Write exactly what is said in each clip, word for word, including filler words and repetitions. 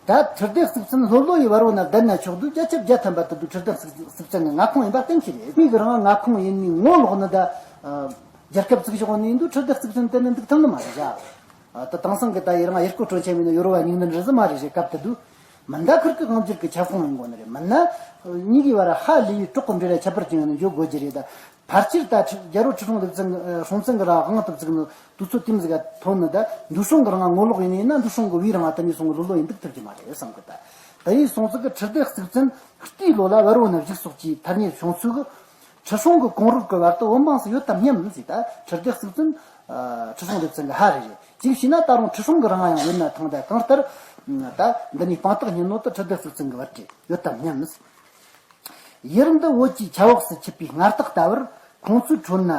ད་ཁྲི་ལྡེ་གཙུག་བཙན་ལྷོ་ལྷོ་ཡི་བར་བོ་ན་བསྡད་ན་ཆོག་དུས་བརྒྱ་ཆ་བརྒྱ་ཐམ་པ་དུ་དུ་ཁྲི་ལྡེ་གཙུག་བཙན་གྱི་མངའ་ཁོངས་ཡིན་པ་གཏན་འཁེལ་རེད། མིག་རང་མངའ་ཁོངས་ཡིན་ནི་ངོ་ལོག་ནི་ད་རྒྱལ་ཁབ་བཙུགས་ཕྱོགས་ནས་ཡིན་དུས་ཁྲི་ལྡེ་གཙུག་བཙན་དེ་ནི་འདུག་ཐུབ་ནི་མ་རེད་བཞག་ད་དེང་སང་གི་ད་ཡི་རང་ཡུལ་སྐོར་སྤྲོ་འཆམ་ཡིན་ན་ཡོ་རོབ་པ་ཉིན་ནི་འདྲ་ཟི་མ་རེད་རེད། སྐབས་དེ་དུས་མི་འདའ་ཁུར་གི་དབང་སྒྱུར་གི་ཁྱབ་ཁོངས་ཡིན་དགོས་ནི་རེད། མིན་ན་གཉིས་ཀྱི་བར་ཧ་ལས་པའི་གྲོགས་གི་འབྲེལ་བ་ཁྱད་པར་ཅན་ཡང་འཇོག་དགོས་རྒྱུ་རེད་ད། ཕལ་ཆེར་ད་ཁྲི་རྒྱལ་པོ་ཁྲི་སྲོང་ལྡེ་བཙན་གྱི་སྲོང་བཙན་གྱི་ར་དབང་དུ་བཙུགས་ནི་དུས་ཚོད་དེམ་ཟིག་ག་ཐོན་ནི་ད་འབྲུག་སྲོང་གི་རང་ངོ་ལོག་ཡིན་ནི་ཡིན་ན་འབྲུག་སྲོང་གི་བུའི་རང་ད་ནི་སོང་གི་ལོ་ལོ་ཡིན་འདུག་ཐུབ་ཀྱི་མ་རེད་བསམ་གི་ད། ད་ཡིན་སོང་ཙི་གི་ཁྲི་ལྡེ་གཙུག་བཙན་རྟའི་ལོ་ལ་བར་བོ་ན་བཞུགས་སོགས་ཀྱི་ཐ་སྙད་བྱུང་ཚུལ་གི་ཁྲི་སྲོང་གི་གོང་རོལ་གི་བར་དུ་བོད་འབངས་སུ་ཡོད་དམ་སྙམ་ཟིག་ད་ཁྲི་ལྡེ་གཙུག་བཙན་ཁྲི་སྲོང་ལྡེ་བཙན་གི་ཧ་རེ་རེད། ཅིག་བྱས་ན་ད་རུང་ཁྲི་སྲོང་གི་རང་ཡང་ཡོད་ན་ཐང་ད་གང་ལྟར་ད་འདི་ནི་དཔང་རྟགས་ཉིན་ནོ་ད་ཁྲི་ལྡེ་གཙུག་བཙན་གི་བར་དུ་ཡོད་དམ་སྙམ། ཡུལ་འདི་བོད་ཀྱི་ཆབ་འོག་སུ་ཆུད་པའི་སྔར་རྟགས་ལྟ་བུར་ཁོང་ཚོའི་ཁྲོད་ན།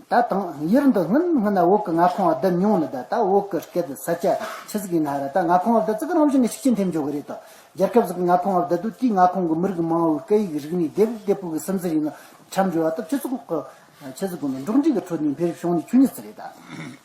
ད་དང་ཡུལ་འདི་སྔོན་སྔོན་ན་བོད་ཀྱི་མངའ་ཁོངས་བསྡད་མྱོང་ནི་ད་ད་བོད་ཀྱི་སྐད་ས་ཆ་ཆི་ཟིག་ཡིན་ན་ར་ད་མངའ་ཁོངས་བསྡད་ཙི་གི་རང་བཞིན་གྱི་ཤུགས་རྐྱེན་ཐེབས་འཇོག་གི་རེད་ད། རྒྱལ་ཁབ་ཟིག་གི་མངའ་ཁོངས་བསྡད་དུས་དེའི་མངའ་ཁོངས་ཀྱི་མི་རིགས་མང་བོའི་སྐད་ཡིག་རིག་གནས་དེབ་དེབ་པོ་གི་སིམ་འཛུལ་ཡིན་ན་ཁྲམ་འཇོག་བ་ད་ཆི་ཟིག་གི་ཆི་ཟིག་གི་ནི་འབྲོག་འདྲིས་ཀྱི་ཁྲོད་ནས་འཕེལ་བྱུང་ནས་ཆོས་ཉིད་ཟིག་རེད་ད།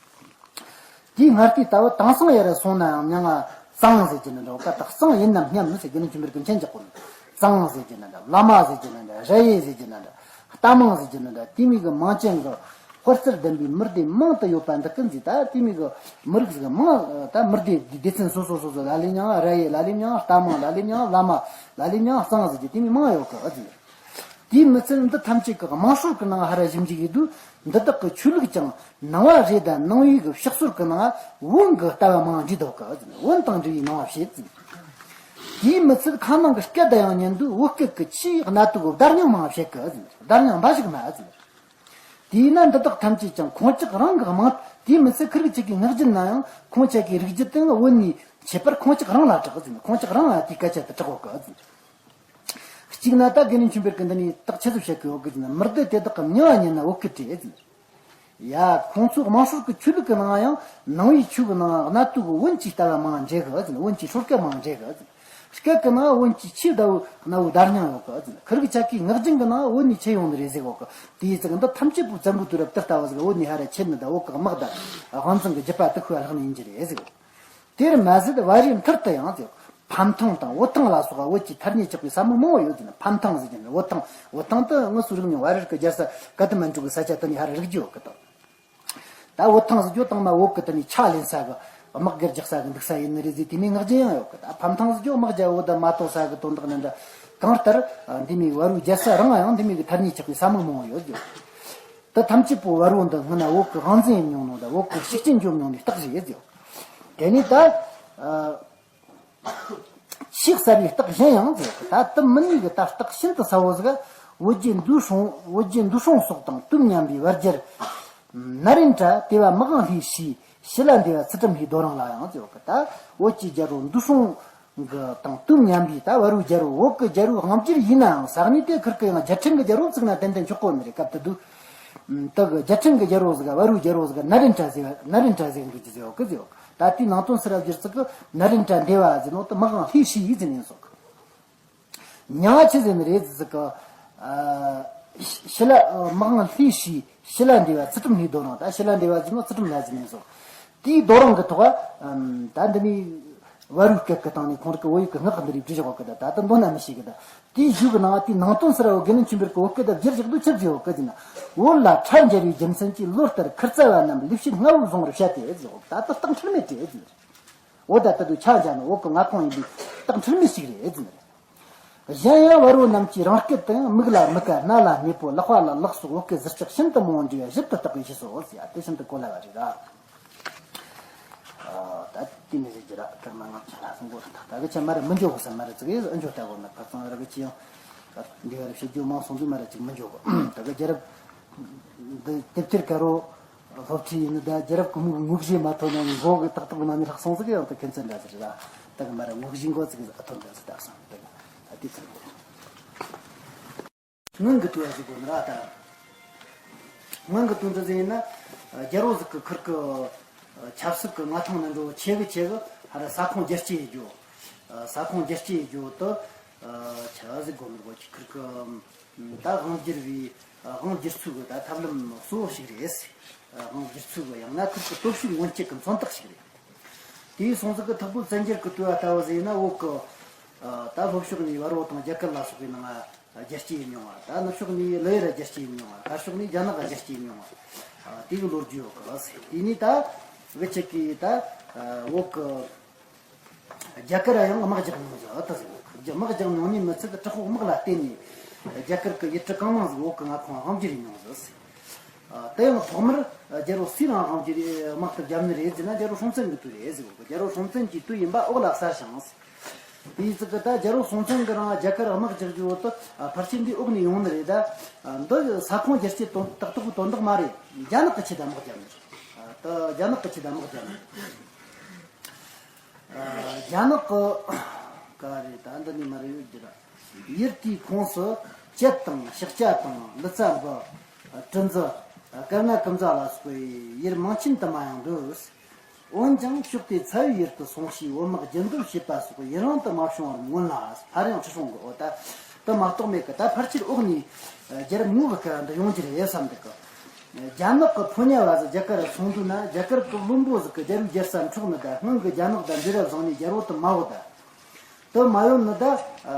དེའི་སྔར་དུས་ལྟ་བུ་དེང་སང་ཡར་སོང་ན་ཡང་མྱ་ངན་གཙང་ཟེར་གྱི་ནི་འདྲ། བཀའ་རྟགས་གཙང་ཡིན་ནམ་སྙམ་ཟེར་གྱི་ནི་ཁྱིམ་པར་ཀུན་མཁྱེན་ཅག་གོ་ནི། གཙང་ཟེར་གྱི་ནི་འདྲ། བླ་མ་ཟེར་གྱི་ནི་འདྲ། ར་ཡེ་ཟེར་གྱི་ནི་འདྲ། རྟ་མང་ཟེར་གྱི་ནི་འདྲ། དེ་མིན་གྱི་མིང་ཅན་གྱི་དཔལ་རྩལ་ལྡན་པའི་མི་སྡེ་མང་དུ་ཡོད་པ་འདི་ཀུན་ཟེར། ད་དེ་མིན་གྱི་མི་རིགས་ཟིག་མང་ད་མི་སྡེ་སྡེ་ཚན་སོ་སོ་སོ་སོ་ལ་ལས་མྱང་ར་ཡེ་ལ་ལས་མྱང་རྟ་མང་ལ་ལས་མྱང་བླ་མ་ལ་ལས་མྱང་གཙང་ཟེར་གྱི་དེ་མིན་མང་ཡོད་གི་ཨ་ཟེར། དེའི་མི་ཚད་འདི་ཐམས་ཅད་ཀྱི་དམངས་སྲོལ་གྱི་ནང་ཧ་ར་ཞིབ་འཇུག་ཡིན་དུས་འདི་དག་གི་ཆོས་ལུགས་ཀྱང་ནང་བ་རེད། ད་ནང་བའི་གི་ཕྱག་སྲོལ་གྱི་ནང་བོན་གྱི་ལྟ་བ་མང་འདྲིས་འདུག་གི་བོན་དང་འབྲེལ་བའི་ནང་བ་བཤད་ཟིན། དེའི་མི་ཚད་ཁ་ནང་གི་སྐད་དང་ཡང་ཉན་དུས་བོད་སྐད་ཀྱི་ཆེས་གནད་དུ་གི་བརྡ་རྙིང་མང་བཤད་གི་ཟིན། བརྡ་རྙིང་འབའ་ཞིག་མ་ཟིན། དེས་ན་འདི་དག་ཐམས་ཅད་ཀྱང་ཁོང་ཅག་རང་གི་དམངས། དེའི་མི་ཚད་ཁུར་གི་ཆེ་གི་ངག་རྒྱུན་ན་ཡང་ཁོང་ཅག་གི་རིགས་རྒྱུད་དང་བོན་ནས་ཁྱད་པར་ཁོང་ཅག་རང་ལ་གྲགས་ཟིན། ཁོང་ཅག་རང་ལ་དེའི་སྐད་ཆ་དེ་གྲགས་ཡོད་གི་ཟིན། གཅིག་ན་ད་དགེ་འདུན་ཆོས་འཕེལ་གྱིས་འདི་ནས་རྟགས་ཆི་ཟིག་བཤད་གི་ཡོད་གི་ཟེར་ན། མི་སྡེ་དེ་དག་གི་མྱི་བ་ཉིད་ན་བོད་སྐད་བྲིས་ཟེར། ཡ། ཁོང་ཚོའི་དམངས་སྲོལ་གྱི་ཆོས་ལུགས་ཀྱི་ནང་ཡང་ནང་བའི་ཆོས་ཀྱི་ནང་གནད་དུ་གི་བོན་གྱི་ལྟ་བ་མང་འདྲེས་གི་ཟེར། བོན་གྱི་སྲོལ་སྐད་མང་འདྲེས་གི་ཟེར། སྐད་ཀྱི་ནང་བོན་གྱི་ཆེས་ཟླ་བོ་གནའ་བོའི་བརྡ་རྙིང་ཡོད་གི་ཟེར། ཁུར་གི་ཆ་གི་ངག་རྒྱུན་གྱི་ནང་བོན་ནས་ཆད་ཡོང་ནི་རེད་ཟེར་གོ་གི། དེའི་ཚིག་འདི་ཐམས་ཅད་པོ་བཙན་པོའི་དུས་རབས་དེ་ལྟ་བུ་ཟིག་བོད་ནས་ཧ་ར་ཆད་ནི་ད་བོད་ཀྱི་དམག་དང་དབང་བཙན་གྱི་རྒྱུད་པ་དེ་ཤུལ་ལྷག་ནི་ཡིན་རྒྱུ་རེད་ཟེར་གོ། དེར་མ་ཟད་བལ་ཡུལ་མཐར་དུ་ཡང་ཟེར། ཕམ་ཐང་དང་བོ་ཐང་ལ་སོགས་བོད་ཀྱི་ཐ་སྙད་ཆགས་པའི་ས་མིག་མང་བོ་ཡོད་ཟེར་ན། ཕམ་ཐང་ཟེར་གྱི་ནི་བོ་ཐང་། བོ་ཐང་དུ་དངོས་སུ་རིག་མྱོང་བ་རེད་གི། རྒྱལ་ས་ཀ་ཐ་མན་གྲུ་གི་ས་ཆ་དེ་ནས་ཧ་ར་རིག་རྒྱུ་ཡོད་གི་དང་། ད་བོ་ཐང་ཟེར་རྒྱུ་དང་མ་བོད་གི་དེ་ནས་ཕྱག་ལེན་ས་གི་དམག་སྒར་རྒྱག་ས་གི་འདུག་ས་ཡིན་ནི་རེད་ཟེར། དེ་མིན་ངག་རྒྱུན་ཡང་ཡོད་གི། ད་ཕམ་ཐང་ཟེར་རྒྱུ་དམག་རྒྱལ་བོ་དང་མ་གཏོགས་ས་གི་དོན་དག་ནི་འདྲ། གང་ལྟར་འདི་མིན་བལ་བོའི་རྒྱལ་ས་རང་ཡང་འདི་མིན་གི་ཐ་སྙད་ཆགས་པའི་ས་མིག་མང་བོ་ཡོད་ཟེར། ད་ཐམས་ཅད་པོ་བལ་བོ་འདི་སྔོན་ན་བོད་ཀྱི་དབང་འཛིན་ཡིན་མྱོང་ནོ་ད་བོད་ཀྱི་ཤུགས་རྐྱེན་འཇོམས་མྱོང་ནི་རྟགས་རེད་ཟེར། དེ་ནས་ད་ཆེས་གསལ་བའི་རྟགས་གཞན་ཡང་ཟེར། ད་དུ་མི་ནུས་གི་ད་རྟགས་ཤིན་ཏུ་གསལ་བོ་ཟིག་བོད་རྒྱལ་འདུས་སྲོང་བོད་རྒྱལ་འདུས་སྲོང་སོགས་དང་དུས་མཉམ་པའི་བར་རྒྱལ་ནཱ་ལེནྡྲ་དེ་བ་མི་དབང་ལྷས་ཞུས། ཞི་ལ་འདི་བ་ཚུལ་ཁྲིམས་ལྷས་རྡོ་རིང་ལ་ཡང་ཟེར་བ་གི། ད་བོད་ཀྱི་རྒྱལ་པོ་འདུས་སྲོང་གི་དང་དུས་མཉམ་པའི་ད་བལ་བོའི་རྒྱལ་པོ་བོད་ཀྱི་རྒྱལ་པོའི་དབང་བསྒྱུར་ཡིན་ནའང་ས་གནས་དེ་ཁུར་གི་ཡང་རྒྱལ་ཕྲན་གྱི་རྒྱལ་པོ་བཙུགས་ན་ཏན་ཏན་ཆོག་གོ་ནི་རེད། སྐབས་དེ་དུས་དེ་གི་རྒྱལ་ཕྲན་གྱི་རྒྱལ་པོ་ཟིག་བལ་བོའི་རྒྱལ་པོ་ཟིག་ནཱ་ལེནྡྲ་ཟེར་ནཱ་ལེནྡྲ་ཟེར་གི་ཟེར་བ་གི་ཟེར་བ་གི། ད་དེའི་ནང་དོན་སུ་ར་བསྒྱུར་ཚིག་གི་ནཱ་ལེནྡྲ་འདི་བ་ཟེར་ནོ་དུ་མི་དབང་ལྷས་ཞུས་ཡིན་ཟེར་ནས་སོགས། མྱིང་ཆི་ཟེར་ནི་རེད་ཟེར་གི། ཨ། ཞི་ལ་མི་དབང་ལྷས་ཞུས་ཞི་ལ་འདི་བ་ཚུལ་ཁྲིམས་ལྷས་རྡོ་རིང་། ད་ཞི་ལ་འདི་བ་ཟེར་ནོ་ཚུལ་ཁྲིམས་ལྷ་ཟེར་ནས་སོ། དེའི་རྡོ་རིང་གི་ཐོག་ཨམ། ད་འདི་ནི་བལ་བོའི་སྐད་ཀྱི་སྟེང་ནས་ཁོང་རང་གི་བོད་ཡིག་གི་སྔགས་འདི་རིགས་བྲིས་བཞག་གི། ད་ད་ལྟ་འདོན་ན་མི་ཤེས་གི། ད་དེའི་གཞུག་གི་ནང་དེའི་ནང་དོན་སུ་ར་བོ་དགེ་འདུན་ཆོས་འཕེལ་གི་བོད་སྐད་དུ་བསྒྱུར་བཞག་དུས་ཆི་ཟེར་བ་གི་ཟེར་ན། བོད་ལ་ཁྲལ་འཇལ་བའི་རྒྱུ་མཚན་གྱིས་ལོ་ལྟར་ཁུར་རྩ་བ་རྣམས་ལེགས་བཤད་ལྔ་བོའི་གཟུངས་རུ་བཤད་དེ་ཟེར། ད་ལྟ་རྟགས་ཁྲིལ་མེད་དེ་ཟེར། འོ་ད་ལྟ་དུ་ཆ་བཞག་ན་བོད་ཀྱི་མངའ་ཁོངས་ཡིན་པའི་རྟགས་ཁྲིལ་མེད་ཞིག་རེད་ཟེར། གཞན་ཡང་བལ་བོ་རྣམས་ཀྱིས་རང་སྐད་དུ་ཡང་མིག་ལ་མི་ཀ་རྣ་ལ་སྨྲས་པོ་ལག་པ་ལ་ལག་སོགས་བོད་སྐད་ཟུར་ཆག་ཤིན་ཏུ་མང་བོ་འབྲི་བ་ཞིབ་ཏུ་བརྟག་པའི་རྗེས་སུ་འོ་ཟེར་ཡ་དེ་ཤིན་ཏུ་གོ་སླ་བ་རེད་ར། ཨ། ད་དེ་མི་ཟེར་གྱི་ར་སྐར་མ་ལྔ་བཅུ་ལྷག་སོང་གོ་ར། ད་གི་ཆ་མ་རེད། མི་འཇོག་གོ་ས་མ་རེད། ཙི་གེ་ཨ་འཇོག་ལྟ་གོ་ན་ཁ་ཚང་ར་གི་ཅི་ཡང་འདི་བར་བཤད་རྒྱུ་མང་སོང་དུས་མ་རེད། ཅིག་མི་འཇོག་གོ། ད་གི་རྒྱལ་རབས་འདི་དེབ་ཐེར་དཀར་པོ། སློབ་ཁྲིད་ཡིན་ནི་ད་རྒྱལ་རབས་ཀྱི་མིག་ངོ་བཞིན་མ་ཐོན་ན་མགོ་གི་ཏག་ཏག་ན་ནི་ལྷག་སོང་ཟིག་ཡང་ད་ཁྱེད་ཚོ་འདྲ་ཟིག་རེད་ལ། ད་གི་མ་ར་ངོ་བཞིན་མགོ་ཙིག་ཨ་ཐོན་འདྲ་ཟིག་ད་སང་ད་གི་ད་དེ་ཚོ་རེད། སྔོན་གི་དུས་ཡ་ཟིག་གོ་ནི་ར་ད། སྔོན་གི་དུས་འདྲ་ཟིག་ཡིན་ན་རྒྱལ་པོ་ཟིག་གི་ཁུར་གི་ཆབ་སྲིད་གི་མངའ་ཐང་ནི་འགྲོ་ཆེ་གི་ཆེ་གི་ཧ་ར་ས་ཁོངས་རྒྱ་སྐྱེད་ཡི་རྒྱུ། ས་ཁོངས་རྒྱ་སྐྱེད་ཡི་རྒྱུ་དུ་ཆ་ཟིག་གོ་ནི་གོ་ཆི་ཁུར་གི། ད་དབང་བསྒྱུར་བའི་དབང་བསྒྱུར་ཚུལ་གྱི་ད་ཐབས་ལམ་གཙོ་བོ་ཞིག་རེད། དབང་བསྒྱུར་ཚུལ་གྱི་ཡང་ན་ཁུར་གྱི་སྟོབས་ཤུགས་མངོན་སྤྱོད་ཀྱི་མཚོན་རྟགས་ཤིག་རེད། དེའི་སོང་ཙང་གི་ཐག་པོ་བཙན་རྒྱལ་གྱི་དུས་བ་ལྟ་བུ་ཟེར་ན། བོད་གི་ད་ལྷོ་ཕྱོགས་ནས་བལ་པོ་དང་རྒྱ་གར་ལ་སོགས་པའི་ནང་རྒྱལ་སྤྱི་ཡིན་མྱོང་བ། ད་ནུབ་ཕྱོགས་ནས་ལི་ཡར་རྒྱལ་སྤྱི་ཡིན་མྱོང་བ། བར་ཕྱོགས་ནས་རྒྱ་ནག་རྒྱལ་སྤྱི་ཡིན་མྱོང་བ། དེ་གི་ལོ་རྒྱུས་ཡོད་གི། དེ་ནས་ད་བོད་ཆེ་གི་ད་བོད་གི་རྒྱ་གར་ཡང་དམག་རྒྱག་མྱོང་ཟིག་ཨ་ད་ཟིག་དམག་རྒྱག་མྱོང་ནི་མི་ཚད་དྲག་པོ་དམག་ལ་བརྟེན་ནས་རྒྱ་གར་གྱི་ཡུལ་གྲུ་གང་མང་ཟིག་བོད་གི་མངའ་ཁོངས་དབང་བསྒྱུར་ཡིན་མྱོང་ཟིག་ཨ་དེ་ཡང་ཐོག་མར་རྒྱལ་པོ་སུའི་རིང་དབང་བསྒྱུར་དམག་དེ་བརྒྱབ་ནི་རེད་ཟེར་ན། རྒྱལ་པོ་སྲོང་བཙན་གྱི་དུས་རེད་ཟེར་གོ། རྒྱལ་པོ་སྲོང་བཙན་གྱི་དུས་ཡིན་པ་འོག་ལ་གསལ་ཞིང་། དེའི་ཚིག་གི་ད་རྒྱལ་པོ་སྲོང་བཙན་གྱི་རིང་རྒྱ་གར་དམག་རྒྱག་རྒྱུ་བོ་དེ་ཕལ་ཆེར་འདི་འོག་ནས་ཡོང་ནི་རེད། ད་འདི་ས་ཁོངས་རྒྱལ་སྤྱི་དོན་ཏག་ཏག་གི་དོན་དག་མ་རེད། རྒྱ་ནག་གི་ཆེད་དུ་དམག་རྒྱབ་ནི་རེད། ད་རྒྱ་ནག་གི་ཆེད་དུ་དམག་རྒྱབ་ནི་རེད། རྒྱ་ནག་གི་ག་རེ་ད་འདི་ནས་མ་རེད་ཡོད་རྒྱུ་ར། ཡུལ་དེའི་ཁོངས་སུ་གྱད་དང་ཤཱཀྱ་དང་ལི་ཙཱ་བུ། དྲི་འཛི། དཀར་ང་ཀུན་ཛ་ལ་སོགས་པའི་ཡུལ་མང་ཆེན་དུ་མ་ཡང་འདུས། འོན་ཀྱང་ཕྱོགས་དེ་ཚ་བའི་ཡུལ་དུ་སོང་ཞེས་བོད་དམག་རྒྱུན་འདུལ་བྱེད་པ་སོགས་ཡུན་རིང་དུ་མ་བྱུང་བར་མངོན་ལ། སླར་ཡང་ཁྲི་སྲོང་གི་འོ་ད་དུ་མ་གཏོགས་མེད་ཀི། ད་ཕལ་ཆེར་འོག་ནས་རྒྱལ་རབས་ངོ་གི་སྐབས་འདི་ཡོང་རྒྱུ་རེད་བསམ་འདུག་གི། རྒྱ་ནག་གི་ཕོ་ཉ་བ་ཟིག་རྒྱ་གར་སོང་དུས་ན། རྒྱ་གར་གི་བློན་པོ་ཟིག་གི་རྒྱལ་པོའི་རྒྱལ་ས་འཕྲོག་ནི་ད། སྔོན་གི་རྒྱ་ནག་དང་འབྲེལ་བ་བཟང་ནས་རྒྱལ་པོ་དུ་མ་བོ་ད་དུ་མ་ཡོང་ནི་ད།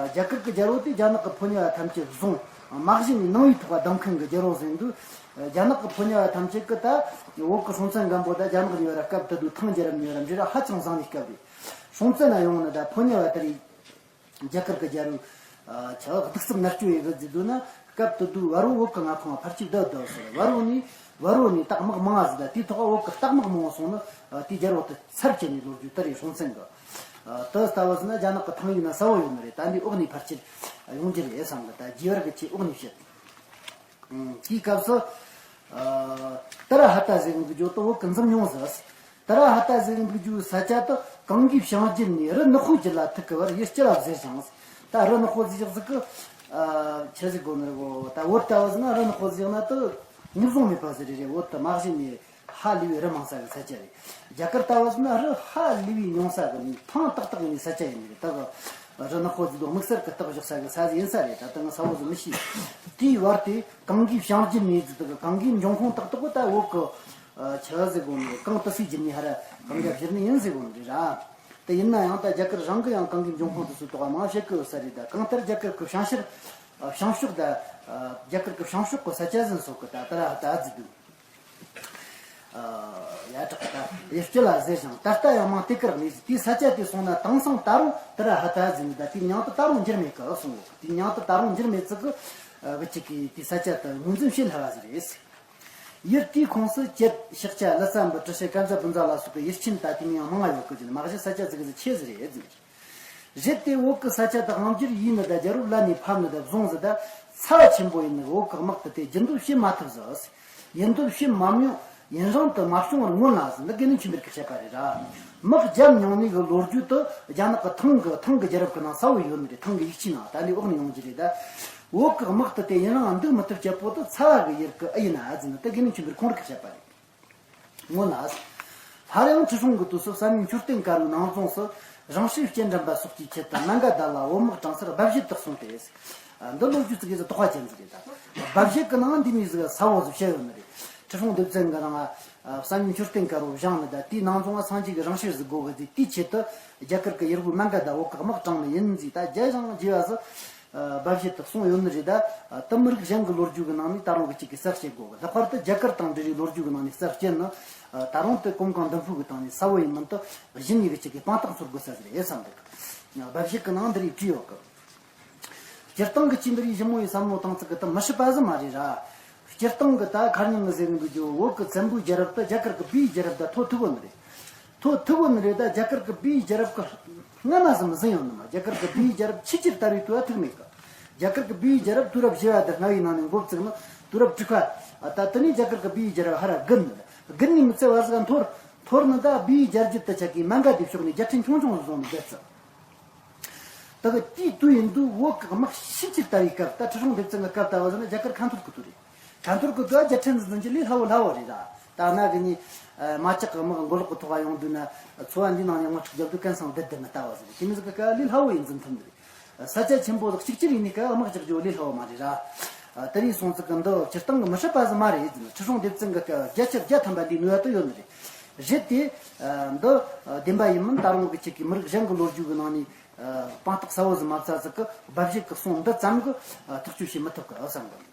རྒྱ་གར་གི་རྒྱལ་པོ་དེ་རྒྱ་ནག་གི་ཕོ་ཉ་བ་ཐམས་ཅད་བཟུང་དམག་ཞིང་ནང་བའི་ཐོག་བསྡམ་མཁན་གི་རྒྱལ་པོ་ཟིག་འདུག་རྒྱ་ནག་གི་ཕོ་ཉ་བ་ཐམས་ཅད་གི་ད་བོད་གི་སྲོང་བཙན་སྒམ་པོ་ད་རྒྱ་ནག་གཉིས་བར་སྐབས་དེ་དུས་ཐང་རྒྱལ་རབས་གཉིས་བར་འབྲེལ་བ་ཧ་ཅང་བཟང་ནས་སྐབས་རེད། སྲོང་བཙན་ན་ཡོང་ནི་ད་ཕོ་ཉ་བ་དེ་རེད། རྒྱ་གར་གྱི་རྒྱལ་པོ་ཆ་གདུག་རྩུབ་མནར་གཅོད་ཡེད་གི་བརྩིས་འདུག་ན། སྐབས་དེ་དུས་བལ་པོ་བོད་ཀྱི་མངའ་ཁོངས་ཕལ་ཆེར་བསྡད་བསྡད་ཟེར། བལ་པོ་ནས་བལ་པོ་ནས་རྟགས་དམག་མང་ང་ཟིག་ད། དེའི་ཐོག་བོད་ཀྱི་རྟགས་དམག་མང་བོ་སོང་ནི་དེའི་རྒྱལ་པོ་དེ་ཚར་བཅད་ནས་ལོ་རྒྱུས་དེ་རེད། སྲོང་བཙན་གི་དེ་ལྟ་བུ་ཟིག་ན་རྒྱ་ནག་གི་ཐང་ཡིན་ན་གསལ་བོ་ཡོད་ནི་རེད། ད་འདི་འོག་ནས་ཕལ་ཆེར་ཡོང་རྒྱུ་རེད་བསམ་གི། ད་རྒྱས་པར་གི་ཆེད་འོག་ནས་བཤད། དེའི་སྐབས་སུ། ཏཱ་ར་ཧ་ཏ་ཟེར་གི་འདུག་རྒྱུ་དེ་བོད་གི་འཛོམས་མྱོང་ཟིག་ཏཱ་ར་ཧ་ཏ་ཟེར་གི་འདུག་རྒྱུ་ས་ཆ་དེ་གངས་ཀྱི་བྱང་རྒྱུད་ནས་རི་ནག་པོ་རྒྱུད་ལ་ཐུག་གི་བར་ཡུལ་སྤྱི་ལ་ཟེར་ཞིང་། ད་རི་ནག་པོ་ཟེར་ཞིག་ཟིག་གི་ཆི་ཟིག་དགོས་ནི་རེད་གོ། ད་བོད་ལྟ་བུ་ཟིག་ན་རི་ནག་པོ་ཟེར་ན་དེ་ངོས་བཟུང་མེད་པ་ཟིག་རེད། རེད། བོད་དུ་མ་གཞི་ནས་ཧ་ལས་པའི་རི་མང་ས་གི་ས་ཆ་རེད། རྒྱ་གར་ལྟ་བུ་ཟིག་ན་རི་ཧ་ལས་པའི་ཉུང་ས་གི་ཐང་ཏག་ཏག་ཡིན་ས་ཆ་ཡིན་ནི་རེད། ད་གི་རི་ནག་པོ་ཟེར་དུས་དམིགས་བསལ་གི་རྟགས་བཞག་ས་གི་ས་ཟིག་ཡིན་ས་རེད། ད་ལྟ་ང་གསལ་བོ་ཟིག་མི་ཤེས། དེའི་བར་དེ་གངས་ཀྱི་བྱང་རྒྱུད་ནས་ཟེར་དུས་གི་གངས་ཀྱི་འབྱུང་ཁུངས་ཏག་ཏག་གི་ད་བོད་གི་ཆི་ཟེར་གོ་ནི། གངས་ཏི་སེའི་རྒྱུད་ནས་ཧ་ར་གངས་རྒྱ་བཞུར་ནི་ཡིན་ཟེར་གོ་ནི་རེད་ར། དེ་ཡིན་ན་ཡང་ད་རྒྱ་གར་རང་གི་ཡང་གངས་ཀྱི་འབྱུང་ཁུངས་དེ་ཚོའི་ཐོག་མང་བཤད་གི་ཡོད་ས་རེད། ད་གང་ལྟར་རྒྱ་གར་གི་བྱང་ཤར་བྱང་ཕྱོགས་ད་རྒྱ་གར་གི་བྱང་ཕྱོགས་གི་ས་ཆ་ཟིན་སོགས་གི་ད་ད་ར་ད་ཟི་དུ་ཡ་དྲག་ད་ཡུལ་སྤྱི་ལ་ཟེར་ཞིང་། ད་ལྟ་ཡང་མང་དེ་གར་གནས་ཟིན། དེའི་ས་ཆ་དེ་སོང་ན་དེང་སང་ད་རུང་ད་ར་ཧ་ད་ཟིན་ད། དེའི་མྱིང་དེ་ད་རུང་འགྱུར་མེད་གི་གསུངས། དེའི་མྱིང་དེ་ད་རུང་འགྱུར་མེད་ཙི་གི་བུ་གཅིག་གིས་དེའི་ས་ཆ་དེ་ངོས་འཛིན་བྱེད་སླ་བ་ཟིག་རེད། ཡུལ་དེའི་ཁོངས་སུ་གྱད་ཤཱཀྱ་ལི་ཙཱ་བུ་ཏྲི་ཤི་ཀ་ཛ་བུན་ཛ་ལ་སོགས་ཀྱི་ཡུལ་ཆེན་ད་དེ་མིན་ཡང་མང་ང་ཡོད་གི་ཟེར། མ་གཞི་ས་ཆ་ཟིག་གི་ཆེ་ཟིག་རེད་ཟེར། རེད་དེ་བོད་ཀྱི་ས་ཆ་དེ་དབང་བསྒྱུར་ཡིན་ནི་ད་རྒྱལ་པོ་ལ་ནས་ཕབ་ནི་ད་བཟུང་ཟིག་ད་ཚ་བ་ཆེན་པོ་ཡིན་ནི། བོད་ཀྱི་དམག་དེ་དེ་རྒྱུན་འདུལ་བྱེད་མ་ཐུབ་ཟིག་ཡིན་འདུལ་བྱེད་མ་མྱོང་། ཡུན་རིང་དུ་མ་བྱུང་བར་མངོན་ལ་ཟེར། འདི་དགེ་འདུན་ཆོས་འཕེལ་གྱིས་བཤད་པ་རེད་ར། དམག་རྒྱབ་མྱོང་ནི་གི་ལོ་རྒྱུས་དེ་རྒྱ་ནག་གི་ཐང་གི་ཐང་གི་རྒྱལ་རབས་ཀྱི་ནང་གསལ་བོ་ཡོད་ནི་རེད། ཐང་གི་ཡིག་ཆའི་ནང་། ད་ལས་འོག་ནས་ཡོང་རྒྱུ་རེད་ད། བོད་ཀྱི་དམག་དེ་དེ་ཡུན་རིང་འདུག་མི་ཐུབ་རྒྱུ་བོ་དེ་ཚ་བ་གི་ཡུལ་གི་ཨེ་ཡིན་ན་ཟེར་ནི་དེ་དགེ་འདུན་ཆོས་འཕེལ་ཁོང་རང་གིས་བཤད་པ་རེད། སྔོན་ལ། སླར་ཡང་ཁྲི་སྲོང་གི་དུས་སུ་བསམ་ཡས་མཆོད་རྟེན་དཀར་པོའི་ནང་རྫོང་སུ་རང་བྱུང་སྐྱེལ་འདྲེན་པ་སོགས་ཀྱི་ཆེད་དུ་མན་ག་ད་ལ་བོད་དམག་དྲངས་སར་སྦ་བཞེད་དུ་སོང་སྟེ། འདི་ལོ་རྒྱུས་ཙི་གེ་ཟིག་དོགས་པ་ཅན་ཟིག་རེད་ད། སྦ་བཞེད་ཀྱི་ནང་འདི་མོ་ཟིག་གསལ་བོ་ཟིག་བཤད་ཡོད་ནི་རེད། ཁྲི་སྲོང་ལྡེ་བཙན་གྱི་རིང་བསམ་ཡས་མཆོད་རྟེན་དཀར་པོ་བཞེངས་ནི་ད། དེའི་ནང་རྫོང་བ་སངས་རྒྱས་ཀྱི་རང་བྱུང་ཟིག་དགོས་གི་ཟིག་དེའི་ཆེད་དུ་རྒྱ་གར་གྱི་ཡུལ་པོ་མན་ག་ད་བོད་ཀྱི་དམག་དྲངས་ནི་ཡིན་ཟིག་ད་རྒྱ་ཞང་རྒྱས་པ་ཟིག་སྦ་བཞེད་དུ་གསུངས་ཡོད་ནི་རེད་ད། དེ་མི་རིགས་གཞན་གྱི་ལོ་རྒྱུས་ཀྱི་ནང་ནས་ད་རུང་གི་གཅིག་གིས་གསལ་བཤད་དགོས་གི། ལྷག་པར་དུ་རྒྱ་གར་དང་འབྲེལ་བའི་ལོ་རྒྱུས་ཀྱི་ནང་ནས་གསལ་བཤད་ནི་ད་རུང་དེ་གོམ་གང་མདུན་སྤོས་ཀྱི་སྟེང་ནས་གསལ་བོ་ཡིན་མིན་དུ་གཞི་ནས་གི་གཅིག་གིས་དཔང་རྟགས་འཚོལ་དགོས་ས་ཟིག་རེད་བསམ་འདུག་སྦ་བཞེད་ཀྱི་ནང་འདི་རིགས་བྲིས་ཡོད་གི། སྤྱིར་བཏང་གི་ཅི་འདི་རིགས་ཞིབ་མོ་ཡི་བསམ་བློ་བཏང་ཚིག་གི་དེ་མི་སྲིད་པ་ཟིག་མ་རེད་ར། སྤྱིར་བཏང་གི་ད་ཁ་རྙིང་གི་ཟེར་གི་འདུག་རྒྱུ་བོད་ཀྱི་བཙན་པོའི་རྒྱལ་རབས་དེ་རྒྱ་གར་གྱི་བོད་ཀྱི་རྒྱལ་རབས་དང་ཐོ་ཐུག་གོ་ནི་རེད། ཐོ་ཐུག་གོ་ནི་རེད་ད། རྒྱ་གར་གྱི་བོད་ཀྱི་རྒྱལ་རབས་ཀྱི་སྔ་ན་ཟིག་མི་ཟིན་ཡོང་ནི་མ། རྒྱ་གར་གྱི་བོད་ཀྱི་རྒྱལ་རབས་ཆི་ཆི་ལྟ་བུའི་དུས་ཐུག་མེད་གི། རྒྱ་གར་གྱི་བོད་ཀྱི་རྒྱལ་རབས་དུས་རབས་བཞི་བ་དང་ལྔ་བའི་ནང་ནས་འགོ་བཙུགས་ནི་དུས་རབས་དྲུག་པ། ད་དེ་ནས་རྒྱ་གར་གྱི་བོད་ཀྱི་རྒྱལ་རབས་ཧ་ར་དགུ་ནི་རེད། དགུ་ནས་མི་ཚེ་བར་ཟིག་འཐོར། འཐོར་ནི་ད་བོད་ཀྱི་རྒྱལ་རྒྱུད་དུ་ཆགས་གི་མན་ག་དེའི་ཕྱོགས་ནས་རྒྱལ་ཕྲན་ཆུང་ཆུང་བཟོ་ནི་བསྡད་ཚར། ད་གི་དེའི་དུས་ཡིན་དུས་བོད་ཀྱི་དམག་ཤུགས་ཆེར་དར་བའི་སྐབས། ད་ཁྲི་སྲོང་ལྡེ་བཙན་གྱི་སྐབས་ལྟ་བུ་ཟེར་ན་རྒྱ་གར་ཁ་འཐོར་གི་དུས་རེད། ཁ་འཐོར་གི་དུས་རྒྱལ་ཕྲན་འཛིན་འཛིན་གྱི་ལས་སླ་བོ་སླ་བོ་རེད་ད། ད་ན་གི་ནི་མ་ཅག་གི་དམག་མགོ་ལོག་གི་ཐོག་ཡོང་དུས་ན་ཚོ་བ་འདི་ནང་ནས་དམག་འཁྲུག་རྒྱབ་དུས་གན་སང་བསྡད་བསྡད་ནི་ལྟ་བུ་ཟེར། དེ་མི་ཟིག་གི་སྐབས་ལས་སླ་བོ་ཡིན་འཛིན་ཐུབ་ནི་རེད། ས་ཆ་ཆེན་པོ་ཟིག་གཅིག་གྱུར་ཡིན་ནི་སྐབས་དམག་རྒྱག་རྒྱུ་ལས་སླ་བོ་མ་རེད་ར། དེ་རིང་སོང་ཙི་གི་འདི་སྤྱིར་བཏང་གི་མི་སྲིད་པ་ཟིག་མ་རེད་ཟེར་ན། ཁྲི་སྲོང་ལྡེ་བཙན་གྱི་སྐབས་བརྒྱ་ཆ་བརྒྱ་ཐམ་པ་འདིའི་ནུས་པ་དེ་ཡོད་ནི་རེད། རེད་དེ། འདི་ བདེན་པ་ཡིན་མིན་ད་རུང་གི་ཅིག་གི་མི་རིགས་གཞན་གི་ལོ་རྒྱུས་གི་ནང་ནས་ཨ་དཔང་རྟགས་གསལ་བོ་ཟིག་མ་བཙལ་ཟིག་གི་སྦ་བཞེད་གི་གསུང་འདི་ཙམ་གི་ཨ་ཐག་གཅོད་བྱེད་མི་ཐུབ་གི་བསམ་གི།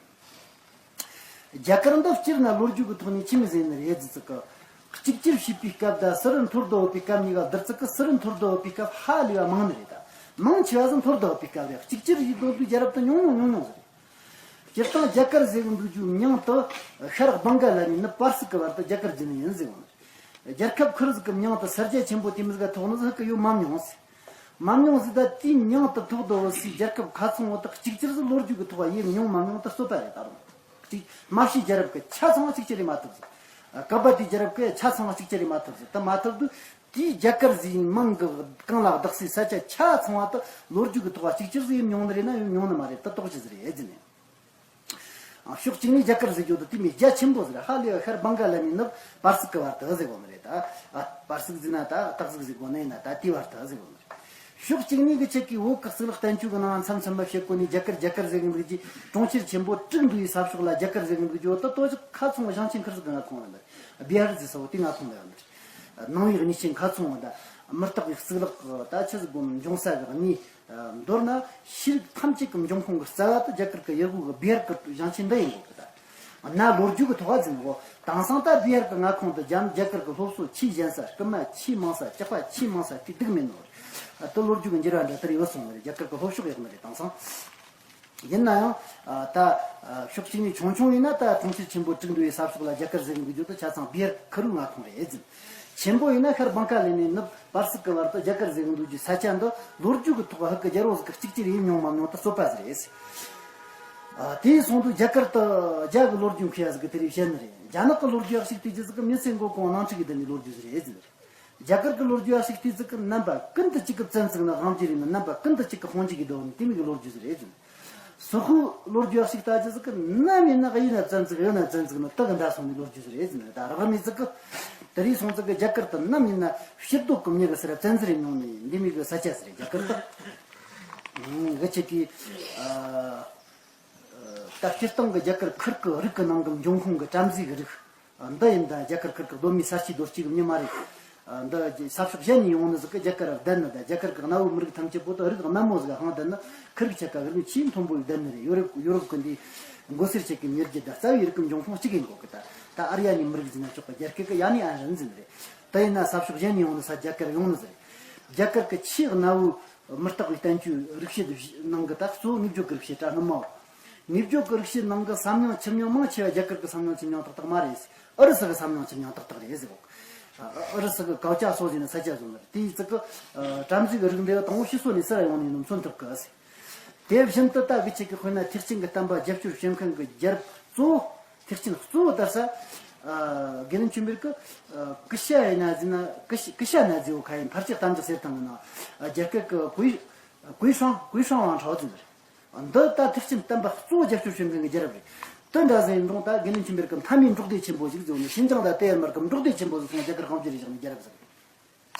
རྒྱ་གར་འདི་སྤྱིར་ན་ལོ་རྒྱུས་ཀྱི་ཐོག་ནས་ཆི་མོ་ཟིག་ཡིན་ནི་རེད་ཟེར་ཙི་གི། གཅིག་གྱུར་བྱས་པའི་སྐབས་དང་སི་རི་མཐོར་འདེགས་ཡོད་པའི་སྐབས་གཉིས་ཀ་བསྡུར་ཙི་གི་སི་རི་མཐོར་འདེགས་ཡོད་པའི་སྐབས་ཧ་ལས་པ་མང་ནི་རེད་ད། མང་ཆེ་བ་ཟིག་མཐོར་འདེགས་ཡོད་པའི་སྐབས་རེད། གཅིག་གྱུར་ཡེད་འདོད་དུས་རྒྱལ་རབས་དེ་ཉུང་ཉུང་ཉུང་ཉུང་ཟིག་རེད། སྤྱིར་བཏང་རྒྱ་གར་ཟེར་གི་འདུག་རྒྱུ་མྱིང་དེ་ཤར་བང་ག་ལ་ནས་ནུབ་པར་སིག་གི་བར་དུ་རྒྱ་གར་བརྒྱུད་ནི་ཡིན་ཟེར་གོ་ནི་རེད། རྒྱལ་ཁབ་ཁུ་རུ་ཟིག་གི་མྱིང་དེ་སེར་སྐྱ་ཆེན་པོ་དེ་མོ་ཟིག་ག་ཐོགས་ནི་ཟིག་གི་ཡོད་མ་མྱོང་ཟེར། མ་མྱོང་ཟིག་ད་དེའི་མྱིང་དེ་ཐོགས་དོ་བོ་སི་རྒྱལ་ཁབ་ཁ་ཚང་བོ་དག་གཅིག་གྱུར་ཟིག་ལོ་རྒྱུས་ཀྱི་ཐོག་ཡེད་མྱོང་མ་མྱོང་དེ་རྩོད་པ་རེད་ད་རུང་། གཅིག་མ་ཤི་རྒྱལ་རབས་ཀྱི་ཆ་ཚང་བ་གཅིག་གྱུར་རེད་མ་ཐུབ་ཟིག་ཀ་པ་དི་རྒྱལ་རབས་ཀྱི་ཆ་ཚང་བ་གཅིག་གྱུར་རེད་མ་ཐུབ་ཟིག་ད་མ་ཐུབ་དུས་དེའི་རྒྱ་གར་ཟིག་མིང་གི་གང་ལ་བཏགས་སའི་ས་ཆ་ཆ་ཚང་བ་དེ་ལོ་རྒྱུས་ཀྱི་ཐོག་གཅིག་གྱུར་ཟིག་ཡེད་མྱོང་ནི་རེད་ན་ཡེད་མྱོང་ནི་མ་རེད། ད་དོགས་གཞི་ཟིག་རེད་ཟེར་ནས། ཕྱོགས་གཅིག་ནས་རྒྱ་གར་ཟེར་རྒྱུ་དེ་དེ་མོ་རྒྱ་ཆེན་པོ་ཟིག་རེད། ཧ་ལས་པ་ཤར་བང་ག་ལ་ནས་ནུབ་པར་སིག་གི་བར་དུ་ཟེར་གོ་ནི་རེད་ད། ཨ་པར་སིག་ཟེར་ན་ད་སྟག་གཟིག་ཟེར་གོ་ནི་ཡིན་ན་ད་དེའི་བར་དུ་ཟེར་གོ་ནི་རེད། ཕྱོགས་གཅིག་ནས་གི་ཆེད་ཀྱི་བོད་ཀྱི་གཙུག་ལག་བསྟན་བཅོས་ཀྱི་ནང་མཚམས་མཚམས་མ་བཤད་གོ་ནས་རྒྱ་གར་རྒྱ་གར་ཟེར་གི་འདུག་རྒྱུ། གྲོང་ཁྱེར་ཆེན་པོ་དྲུག་འདུས་ས་ཕྱོགས་ལ་རྒྱ་གར་ཟེར་གི་འདུག་རྒྱུ་དེ་ལྟོ་ཅིག་ཁ་ཚང་བ་ཞིང་ཆེན་ཁུར་ཟིག་གི་མངའ་ཁོངས་ཡོད་ནི་རེད། བི་ཧར་ཟེར་ས་བོ་དེ་མངའ་ཁོངས་ལ་ཡོད་ནི་རེད། ནང་པའི་གནས་ཆེན་ཁ་ཚང་བ་ད་མུ་སྟེགས་པའི་གཙུག་ལག་གི་ད་ཆི་ཟིག་གོ་འབྱུང་ས་གི་གནས། མདོར་ན་ཤེས་རིག་ཐམས་ཅད་ཀྱི་འབྱུང་ཁུངས་ཀྱི་རྩ་བ་དེ་རྒྱ་གར་གྱི་ཡུལ་དབུས་ཀྱི་བི་ཧར་གྱི་ཞིང་ཆེན་འདི་ཡིན་དགོས་ཀྱི་ད། གནའ་ལོ་རྒྱུས་ཀྱི་ཐོག་ལ་འཛིན་གོ། དེང་སང་ད་བི་ཧར་གྱི་མངའ་ཁོངས་དུ་རྒྱ་རྒྱ་གར་གྱི་སློབ་གསོ་ཆེས་ཞན་ས། སྐུལ་མ་ཆེས་མང་ས། ཇག་པ་ཆེས་མང་ས་དེ་སྡུག་མེད་ནོ། དེ་ལོ་རྒྱུས་ཀྱི་འགྱུར་བ་འདྲ་ལྟར་ཡོད་སོང་བ་རེད། རྒྱ་གར་གྱི་ལྷོ་ཕྱོགས་ཡག་ནི་རེད་དེང་སང་། ཡིན་ན་ཡང་ད་ཕྱོགས་གཅིག་ནས་ཆུང་ཆུང་ཡིན་ན་ད་གྲོང་ཁྱེར་ཆེན་པོ་དྲུག་འདུས་ས་ཕྱོགས་ལ་རྒྱ་གར་ཟེར་གི་འདུག་རྒྱུ་དེ་ཆ་ཚང་བི་ཧར་ཁུ་རུ་མངའ་ཁོངས་རེད་ཟེར། ཆེན་པོ་ཡིན་ན་ཤར་བང་ག་ལ་ནས་ནུབ་པར་སིག་གི་བར་དུ་རྒྱ་གར་ཟེར་གི་འདུག་རྒྱུ་ས་ཆ་འདི་ལོ་རྒྱུས་ཀྱི་ཐོག་ཧ་གི་རྒྱལ་པོ་ཟིག་གིས་གཅིག་གྱུར་ཡེད་མྱོང་མ་མྱོང་དེ་རྩོད་པ་ཟིག་རེད། ཨ་དེ་སོང་དུས་རྒྱ་གར་དུ་རྒྱ་གི་ལོ་རྒྱུས་མཁས་པ་ཟིག་གིས་དེ་རིགས་བཤད་ནི་རེད། རྒྱ་ནག་གི་ལོ་རྒྱུས་ཡག་ཞིག་བལྟས་རྒྱུ་ཟིག་གི་མི་ཚེ་མགོ་གོང་ནང་ཁྲིག་གི་དེ་ནས་ལོ་རྒྱུས་ཟིག་རེད་ཟེར་ནི་རེད། རྒྱ་གར་གི་ལོ་རྒྱུས་ཡག་ཞིག་བལྟས་ཟིག་གི་རྣམ་པ་ཀུན་ཏུ་གཅིག་གི་བཙན་ཟིག་ནི་དབང་སྒྱུར་ཡིན་ནི། རྣམ་པ་ཀུན་ཏུ་གཅིག་གི་དཔུང་འཇུག་གི་སྡོད་ནི་དེ་མོ་གི་ལོ་རྒྱུས་ཟིག་རེད་ཟེར་ནི། སོག་པོའི་ལོ་རྒྱུས་ཡག་ཞིག་ལྟ་རྒྱུ་ཟིག་གི་ནམ་ཡིན་ན་གཡས་ན་བཙན་ཟིག་གཡོན་ན་བཙན་ཟིག་ནི་དེ་གི་འདྲ་སོང་ནི་ལོ་རྒྱུས་ཟིག་རེད་ཟེར་ནི། ད་རག་མི་ཟིག་གི་དེ་རིགས་སོང་ཟིག་གི་རྒྱ་གར་དུ་ནམ་ཡིན་ན་ཕྱིར་སྡོད་གི་མྱི་གི་སར་བཙན་འཛུལ་ཡེད་མྱོང་ནི་འདི་མོ་གི་ས་ཆ་ཟིག་རེད་རྒྱ་གར་དུ། གི་ཆེད་ཀྱི་ཨ། ད་སྤྱིར་བཏང་གི་རྒྱ་གར་ཁུལ་གྱི་རིགས་ཀྱི་ནང་གི་འབྱུང་ཁུངས་ཀྱི་བྲམ་ཟེ་གི་རིགས། འདི་ཡིན་ད་རྒྱ་གར་ཁུལ་གྱི་གདོད་མའི་ས་སྐྱེས་རྡོ་སྐྱེས་ཀྱི་མྱི་མ་རེད། འདི་ས་ཕྱོགས་གཞན་ནས་ཡོང་ནི་ཟིག་གིས་རྒྱ་གར་བསྡད་ནི་ད། རྒྱ་གར་གྱི་གནའ་བོའི་མི་རིགས་ཐམས་ཅད་པོ་དེ་རིགས་དམའ་མོ་ཟིག་ཧང་བསྡད་ནི། ཁུལ་གྱི་ཆ་ཀ་རིགས་ཆེས་མཐོན་པོ་ཡི་བསྡད་ནི་རེད། ཡོ་རོབ་ཡོ་རོབ་ཀྱི་འདི་མགོ་སེར་ཆ་ཀའི་མྱི་རྒྱུད་དང་རྩ་བའི་རིགས་ཀྱི་འབྱུང་ཁུངས་གཅིག་ཡིན་དགོས་གི་ད། ད་ཨར་ཡ་ནི་མི་རིགས་ཟེར་ན་ཆོག་གི། རྒྱ་སྐད་ཀྱི་ཡ་ནི་ཨན་རན་ཟེར་ནི་རེད། དེ་ཡིན་ན་ས་ཕྱོགས་གཞན་ནས་ཡོང་ནི་ས་རྒྱ་གར་ཡོང་ནི་ཟིག་རེད། རྒྱ་གར་གྱི་ཆེས་གནའ་བོའི་མུ་སྟེགས་པའི་བསྟན་བཅོས་རིག་བྱེད་ནང་གི་ད་གཙོ་བོ་ངེས་བརྗོད་ཀྱི་རིག་བྱེད་གྲྭ་སྔ་མའོ། ངེས་བརྗོད་ཀྱི་རིག་བྱེད་ནང་གི་བསམ་མྱོང་ཁྱིམ་མྱོང་མང་ཆེ་བ་རྒྱ་གར་གྱི་བསམ་མྱོང་ཁྱིམ་མྱོང་ཏག་ཏག་མ་རེད། ཨུ་རུ་སུ་གི་བསམ་མྱོང་ཁྱིམ་མྱོང་ཏག་ཏག་རེད་ཟེར་གོ། ཨུ་རུ་སུ་གི་ཀའོ་ཅཱ་སོ་ཟེར་ནི་ས་ཆ་བཟོ་ནི་རེད། དེའི་ཚིག་གི་བྲམ་ཟེ་གི་རིགས་འདི་དང་པོ་ཕྱི་སོ་ནས་སུ་ར་ཡོང་ནས་ནི་མཚོན་ཐུབ་གི་ཟེར། དེ་བཞིན་དུ་ད་གི་ཆེད་ཀྱི་དཔེར་ན་ཐེག་ཆེན་གྱི་བསྟན་པ་རྒྱབ་སྐྱོར་བྱེད་མཁན་གྱི་རྒྱལ་པོ་གཙོ་བོ། ཐེག་ཆེན་གཙོ་བོ་དར་ས། ཨ་དགེ་ལྡན་ཆོས་འཕེལ་གྱི་ཨ་ཀུ་ཤ་ཡི་ན་ཟེར་ན་ཀུ་ཤ་ཀུ་ཤ་ན་ཟེར་བོ་ཁ་ཡིན། ཕར་ཆེར་གཏམ་རྒྱག་ཟེར་དང་གི་ན་ཨ་རྒྱ་སྐད་ཀྱི་ཀུའི་ཀུའི་ཧྲང་ཀུའི་ཧྲང་ཝང་ཁྲའོ་ཟེར་ནི་རེད། འདི་ད་ཐེག་ཆེན་བསྟན་པ་གཙོ་བོ་རྒྱབ་སྐྱོར་བྱེད་མཁན་གྱི་རྒྱལ་རབས་རེད། དེ་འདྲ་ཟེར་ཡིན་རུང་ད་དགེ་ལྡན་ཆོས་འཕེལ་གྱི་མཐའ་མའི་འབྲོག་སྡེ་ཆེན་པོ་ཞིག་ཟེར་བ་ནི་ཤིན་ཅང་དང་ཏེ་ཡར་མར་གྱི་འབྲོག་སྡེ་ཆེན་པོ་ཟིག་སོང་རྒྱ་གར་དབང་སྒྱུར་རེ་བཞག་ནི་རྒྱལ་རབས་ཟིག་རེད།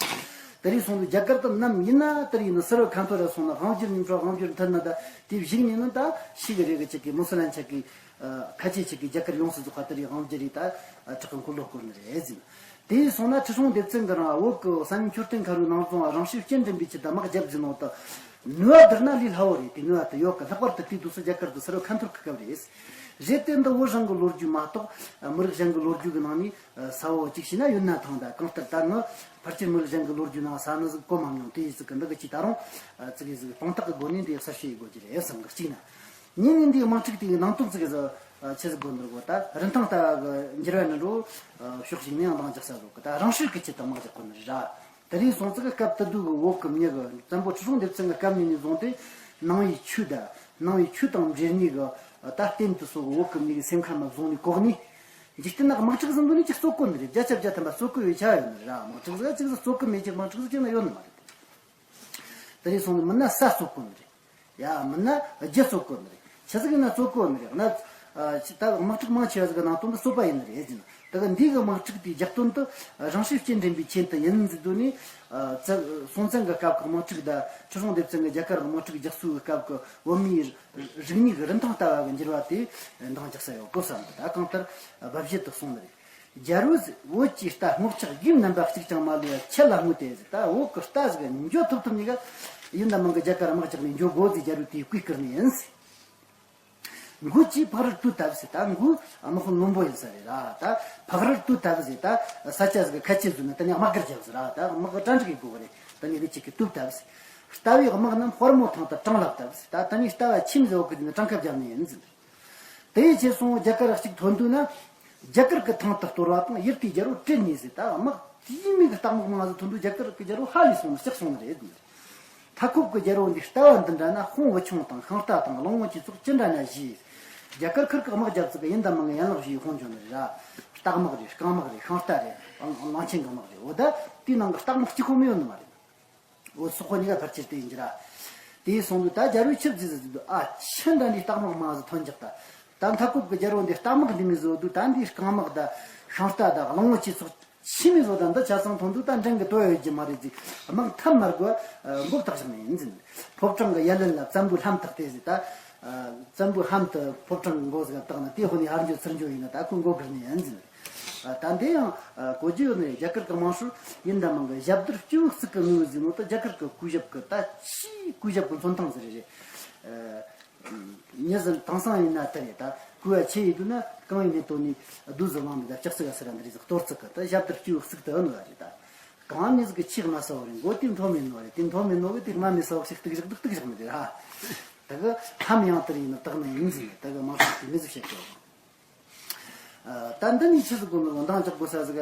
དེ་རིང་སོང་དུས་རྒྱ་གར་དུ་ནམ་ཡིན་ན་དེ་རིང་ནི་སུ་ར་ཁ་འཐོར་ར་སོང་ན་དབང་སྒྱུར་ཉིན་གྲོ་དབང་སྒྱུར་མཐུན་ན་ད་དེ་བཞུགས་ནས་ནི་ད་ཤི་གི་རེ་གི་ཆེད་ཀྱི་མུ་སི་ལན་ཆ་གི་ཁ་ཆེ་ཆེ་གི་རྒྱ་གར་ཡོངས་སུ་རྫོགས་པ་དེ་རིང་དབང་སྒྱུར་རེ་ད་ཁྲག་གི་འཁོར་ལོ་བསྐོར་ནི་རེད་ཟིན། དེ་ཡིན་སོང་ན་ཁྲི་སྲོང་ལྡེ་བཙན་གི་རིང་བོད་ཀྱི་གསང་བའི་མཆོད་རྟེན་ཁ་རུ་ནང་བཟུང་བ་རང་ཤུགས་རྐྱེན་འགྲིམ་པའི་ཆེད་དུ་དམག་རྒྱབ་ཟིན་ནོ་ད་ནུས་པ་བསྡུར་ན་ལས་སླ་བོ་རེད། དེ་ནུས་པ་དེ་ཡོད་གི། ལྷག་པར་དུ་དེ་དུས་སུ་རྒྱ་གར་དུ་སུ་ར་ཁ་འཐོར་གི་སྐབས་རེད། རེད་དེ་འདི་བོད་རང་གི་ལོ་རྒྱུས་མ་གཏོགས་མི་རིགས་གཞན་གི་ལོ་རྒྱུས་གི་ནང་ནས་ས་བོ་གཅིག་བྱས་ན་ཡོད་ན་ཐང་། ད་གང་ལྟར་ད་ངི་ཕལ་ཆེར་མི་རིགས་གཞན་གི་ལོ་རྒྱུས་ནང་ས་ནི་ཟིག་གོ་མ་མྱོང་། དེ་ཡི་ཟིག་གི་འདི་གི་ཅིག་ད་རུང་ཙི་གེ་ཟིག་དཔང་རྟགས་གི་སྒོ་ནས་འདི་གསལ་བཤད་ཡི་དགོས་ཀྱི་རེད་བསམ་གི། གཅིག་ན་ཉིན་ནས་འདིའི་དམག་འཁྲུག་དེ་གི་ནང་དོན་ཙི་གེ་ཟིག་ཆི་ཟིག་དགོས་འདུག་གོ། ད་རིན་ཐང་ལྟ་བ་གི་འགྱུར་བ་ནི་འགྲོ་ཕྱོགས་ཤིག་ནས་ཡང་འདང་རྒྱག་ས་ཟིག་གི། ད་རང་ཤུགས་ཀྱི་ཆེད་དུ་དམག་རྒྱག་གོ་ནི་རེད་ར། དེ་རིང་སོང་ཙི་གི་སྐབས་དེ་དུས་གི་བོད་གི་མྱི་གི་བཙན་པོ་ཁྲི་སྲོང་ལྡེ་བཙན་གི་སྐབས་ནས་ནས་བཟུང་སྟེ་ནང་པའི་ཆོས་ད་ནང་པའི་ཆོས་དང་འབྲེལ་ནས་གི་ད་རྟེན་དུ་སོགས་གི་བོད་གི་མྱི་གི་སེམས་ཁམས་ལ་བཟུང་ནས་གོ་ནས། འཇིག་རྟེན་ན་དམག་འཁྲུག་ཟིན་དུས་ནི་ཅིག་རྩོད་གོ་ནི་རེད། བརྒྱ་ཆ་བརྒྱ་ཐམ་པ་རྩོད་གོ་ཡོད་ཆ་ཡོད་ནི་རེད་ར། དམག་འཁྲུག་ཟིག་ཅིག་ཟིག་རྩོད་གོ་མེད་ཅིག་དམག་འཁྲུག་ཟིག་ཅིག་ན་ཡོད་ནི་མ་རེད། དེ་རིང་སོང་ནི་མིན་ན་ས་རྩོད་གོ་ནི་རེད། ཡ་མིན་ན་རྒྱུ་རྩོད་གོ་ནི་རེད། ཆི་ཟིག་ཡིན་ན་རྩོད་གོ་ནི་རེད་ན། ཨ་ཅི་ད་དམག་འཁྲུག་མང་ཆེ་བ་ཟིག་གི་ནང་དོན་དུ་རྩོད་པ་ཡིན་ནི་རེད་ཟེར་ན། ད་གི་འདི་གི་དམག་འཁྲུག་དེའི་རྒྱབ་དོན་དུ་རང་ཤུགས་རྐྱེན་འགྲིམ་པའི་ཆེད་དུ་ཡིན་ཟེར་དུས་ནི། ཨ་ཙི་སྲོང་བཙན་གི་སྐབས་ཀྱི་དམག་འཁྲུག་དང་ཁྲི་སྲོང་ལྡེ་བཙན་གི་རྒྱ་གར་གི་དམག་འཁྲུག་རྒྱག་སྲོལ་གི་སྐབས་ཀྱི་བོད་མིའི་རིག་གནས་ཀྱི་རིན་ཐང་ལྟ་བ་གི་འགྱུར་བ་དེ་འདང་རྒྱག་ས་ཡོད་དགོས་བསམ་གི། ད་གང་ལྟར་སྦ་བཞེད་དུ་སོང་ནི་རེད། རྒྱལ་པོས་བོད་ཀྱི་རྟ་སྔོ་ལྕགས་གོས་མནན་པ་གཅིག་ཀྱང་མ་ལུས་པ་ཁྱེད་ལ་བསྔོས་ཏེ་ཟེར། ད་བོད་ཀྱི་རྟ་ཟིག་འགྱོ་ཐུབ་ཐུབ་ནི་ག་ཡིན་ད་མང་གི་རྒྱ་གར་དམག་རྒྱག་ནས་འགྱོ་དགོས་ཟེར། རྒྱལ་པོས་དེའི་གོས་བསྐུར་ནི་ཡིན་ཟེར། མགོ་གཅིག་ཕག་རིར་བཏུད་བཏབ་ཟེར། ད་མགོ་དམག་དཔོན་བློན་པོ་ཡིན་ས་རེད་ར། ད་ཕག་རིར་བཏུད་བཏབ་ཟེར། ད་ས་ཆ་ཟིག་གི་ཁ་ཆེ་བཟོས་ན་ད་ནི་དམག་སྒར་རྒྱབ་ཟེར་ར། ད་དམག་གྲ་སྒྲིག་གི་དགོས་རེད། ད་ནི་གི་གཅིག་གི་བཏུད་བཏབ་ཟེར། རྟ་བའི་དམག་རྣམས་དཔའ་མོ་ཐང་དུ་དྲངས་ལ་བཏབ་ཟེར། ད་ད་ནི་རྟ་བ་ཁྱིམ་ཟེར་བ་གི་དེ་ནི་དྲངས་ཁ་བརྒྱབ་ནི་ཡིན་ཟེར། དེ་ཡི་ཕྱིར་སོང་རྒྱ་གར་གཅིག་ཐོན་དུས་ན། རྒྱ་གར་གྱི་ཐང་དུ་གཏོར་བ་དང་། ཡུལ་དེའི་རྒྱལ་པོ་བྲེལ་ནས་ཟེར། ད་དམག་དེའི་མིང་གི་རྟ་དམག་མང་ཟིག་ཐོན་དུས་རྒྱ་གར་གྱི་རྒྱལ་པོ་ཧ་ལས་སོང་ནས་སྐྲག་སོང་ནི་རེད། མཐའ་འཁོབ་ཀྱི་རྒྱལ་པོ་འདིའི་ལྟ་བ་འདི་འདྲ་ན། དཔུང་བུ་ཆུང་དང་ཤིང་རྟ་དང་གླང་པོ་ཆེའི་ཚོགས་ཅི་འདྲ་ན་ཞེས། རྒྱ་གར་ཁུལ་གྱི་དམག་རྒྱབ་ཚིག་གི་ཡིན་ད་མང་གི་ཡན་ལག་བཞིའི་དཔུང་འཇོམས་ནི་རེད་ར། རྟ་དམག་རེད། རྐང་དམག་རེད། ཤིང་རྟ་རེད། གླང་ཆེན་གྱི་དམག་རེད། འོ་ད་དེའི་ནང་གི་རྟ་དམག་གཅིག་ཁོ་མི་ཡོད་ནི་མ་རེད། འོ་སོག་པོ་གཉིས་ཀ་ཕལ་ཆེར་དེ་ཡིན་གྱི་ར། དེ་སོང་དུས་ད་རྒྱལ་པོས་ཆི་ཟིག་ཟེར་དུས། ཨ་ཆི་འདྲ་འདི་རྟ་དམག་མང་ཟིག་ཐོན་འཇག་ད། ད་མཐའ་འཁོབ་ཀྱི་རྒྱལ་པོ་འདི་རྟ་དམག་འདི་མི་བཟོ་དུས། ད་འདི་རྐང་དམག་ད་ཤིང་རྟ་ད་གླང་པོ་ཆེའི་ཚོགས་ཆི་མི་བཟོ། ད་འདི་ཆ་ཚང་ཐོན་དུས་ད་འགྲན་གི་དོ་ཡོད་རྒྱུ་མ་རེད་ཟེར། དམག་འཐབ་མ་དགོས། མགོ་བཏགས་བཞག་ནི་ཡིན་ཟེར། ཕོ་བྲང་གི་ཡ་ལན་ལ་བཙན་པོའི་ལྷམ་བཏགས་ཏེ་ཟེར། ད་བཙན་པོའི་ལྷམ་དེ་ཕོ་བྲང་གི་མགོ་ཟིག་བཏགས་ན། དེ་ཧོ་ནི་ཧར་འགྱོ་ཚུར་འགྱོ་ཡིན་ན་ད་ཁོ་མགོ་སྒུར་ནི་ཡིན་ཟེར། ད་འདི་ཡང་གོ་རྒྱུ་ཡོད་ནི་རེད། རྒྱ་གར་གི་དམངས་སྲོལ་ཡིན་ད་མང་གི་ཞབས་རྡུལ་སྤྱི་བོའི་གཙུག་གི་ངོས་ཟེར་ནོ་ད་རྒྱ་གར་གི་གུས་ཞབས་གི་ད་ཆེས་གུས་ཞབས་གི་མཚོན་ཐང་ཟིག་རེད། མྱི་ཟིག་དེང་སང་ཡིན་ན་ད་རེད། ད་གུས་པ་ཆེ་ཡིན་དུས་ན་གང་ཡིན་ནས་དོ་ནས་རྡོ་ཟིག་བླངས་ནས་ད་ལྕགས་སྲེག་ག་ཟེར་ར་འདི་རེད་ཟིག་གཏོར་ཚིག་གི། ད་ཞབས་རྡུལ་སྤྱི་བོའི་གཙུག་ཏུ་ཨེ་ནོ་རེད། ད་གང་མྱི་ཟིག་གི་ཆེས་དམའ་ས་བོ་རེད། མགོ་དེ་མཐོ་མེད་ནོ་རེད། དེ་མཐོ་མེད་ནོ་གི་དེ་དམའ་མེད་ས་བོ་ཞིག་གཏུག་བཞག་གཏུག་བཞག་ནི་རེད་ཧ། ད་གི་ལྷམ་ཡང་དེར་ཡིན་ན་བཏགས་ནི་ཡིན་ཟེར་ནས། ད་གི་དམངས་སྲོལ་དེ་མི་ཟིག་བཤད་གི། ད་འདི་ནས་ཆི་ཟིག་གོ་ནོ་འདང་རྒྱག་དགོས་ས་ཟིག་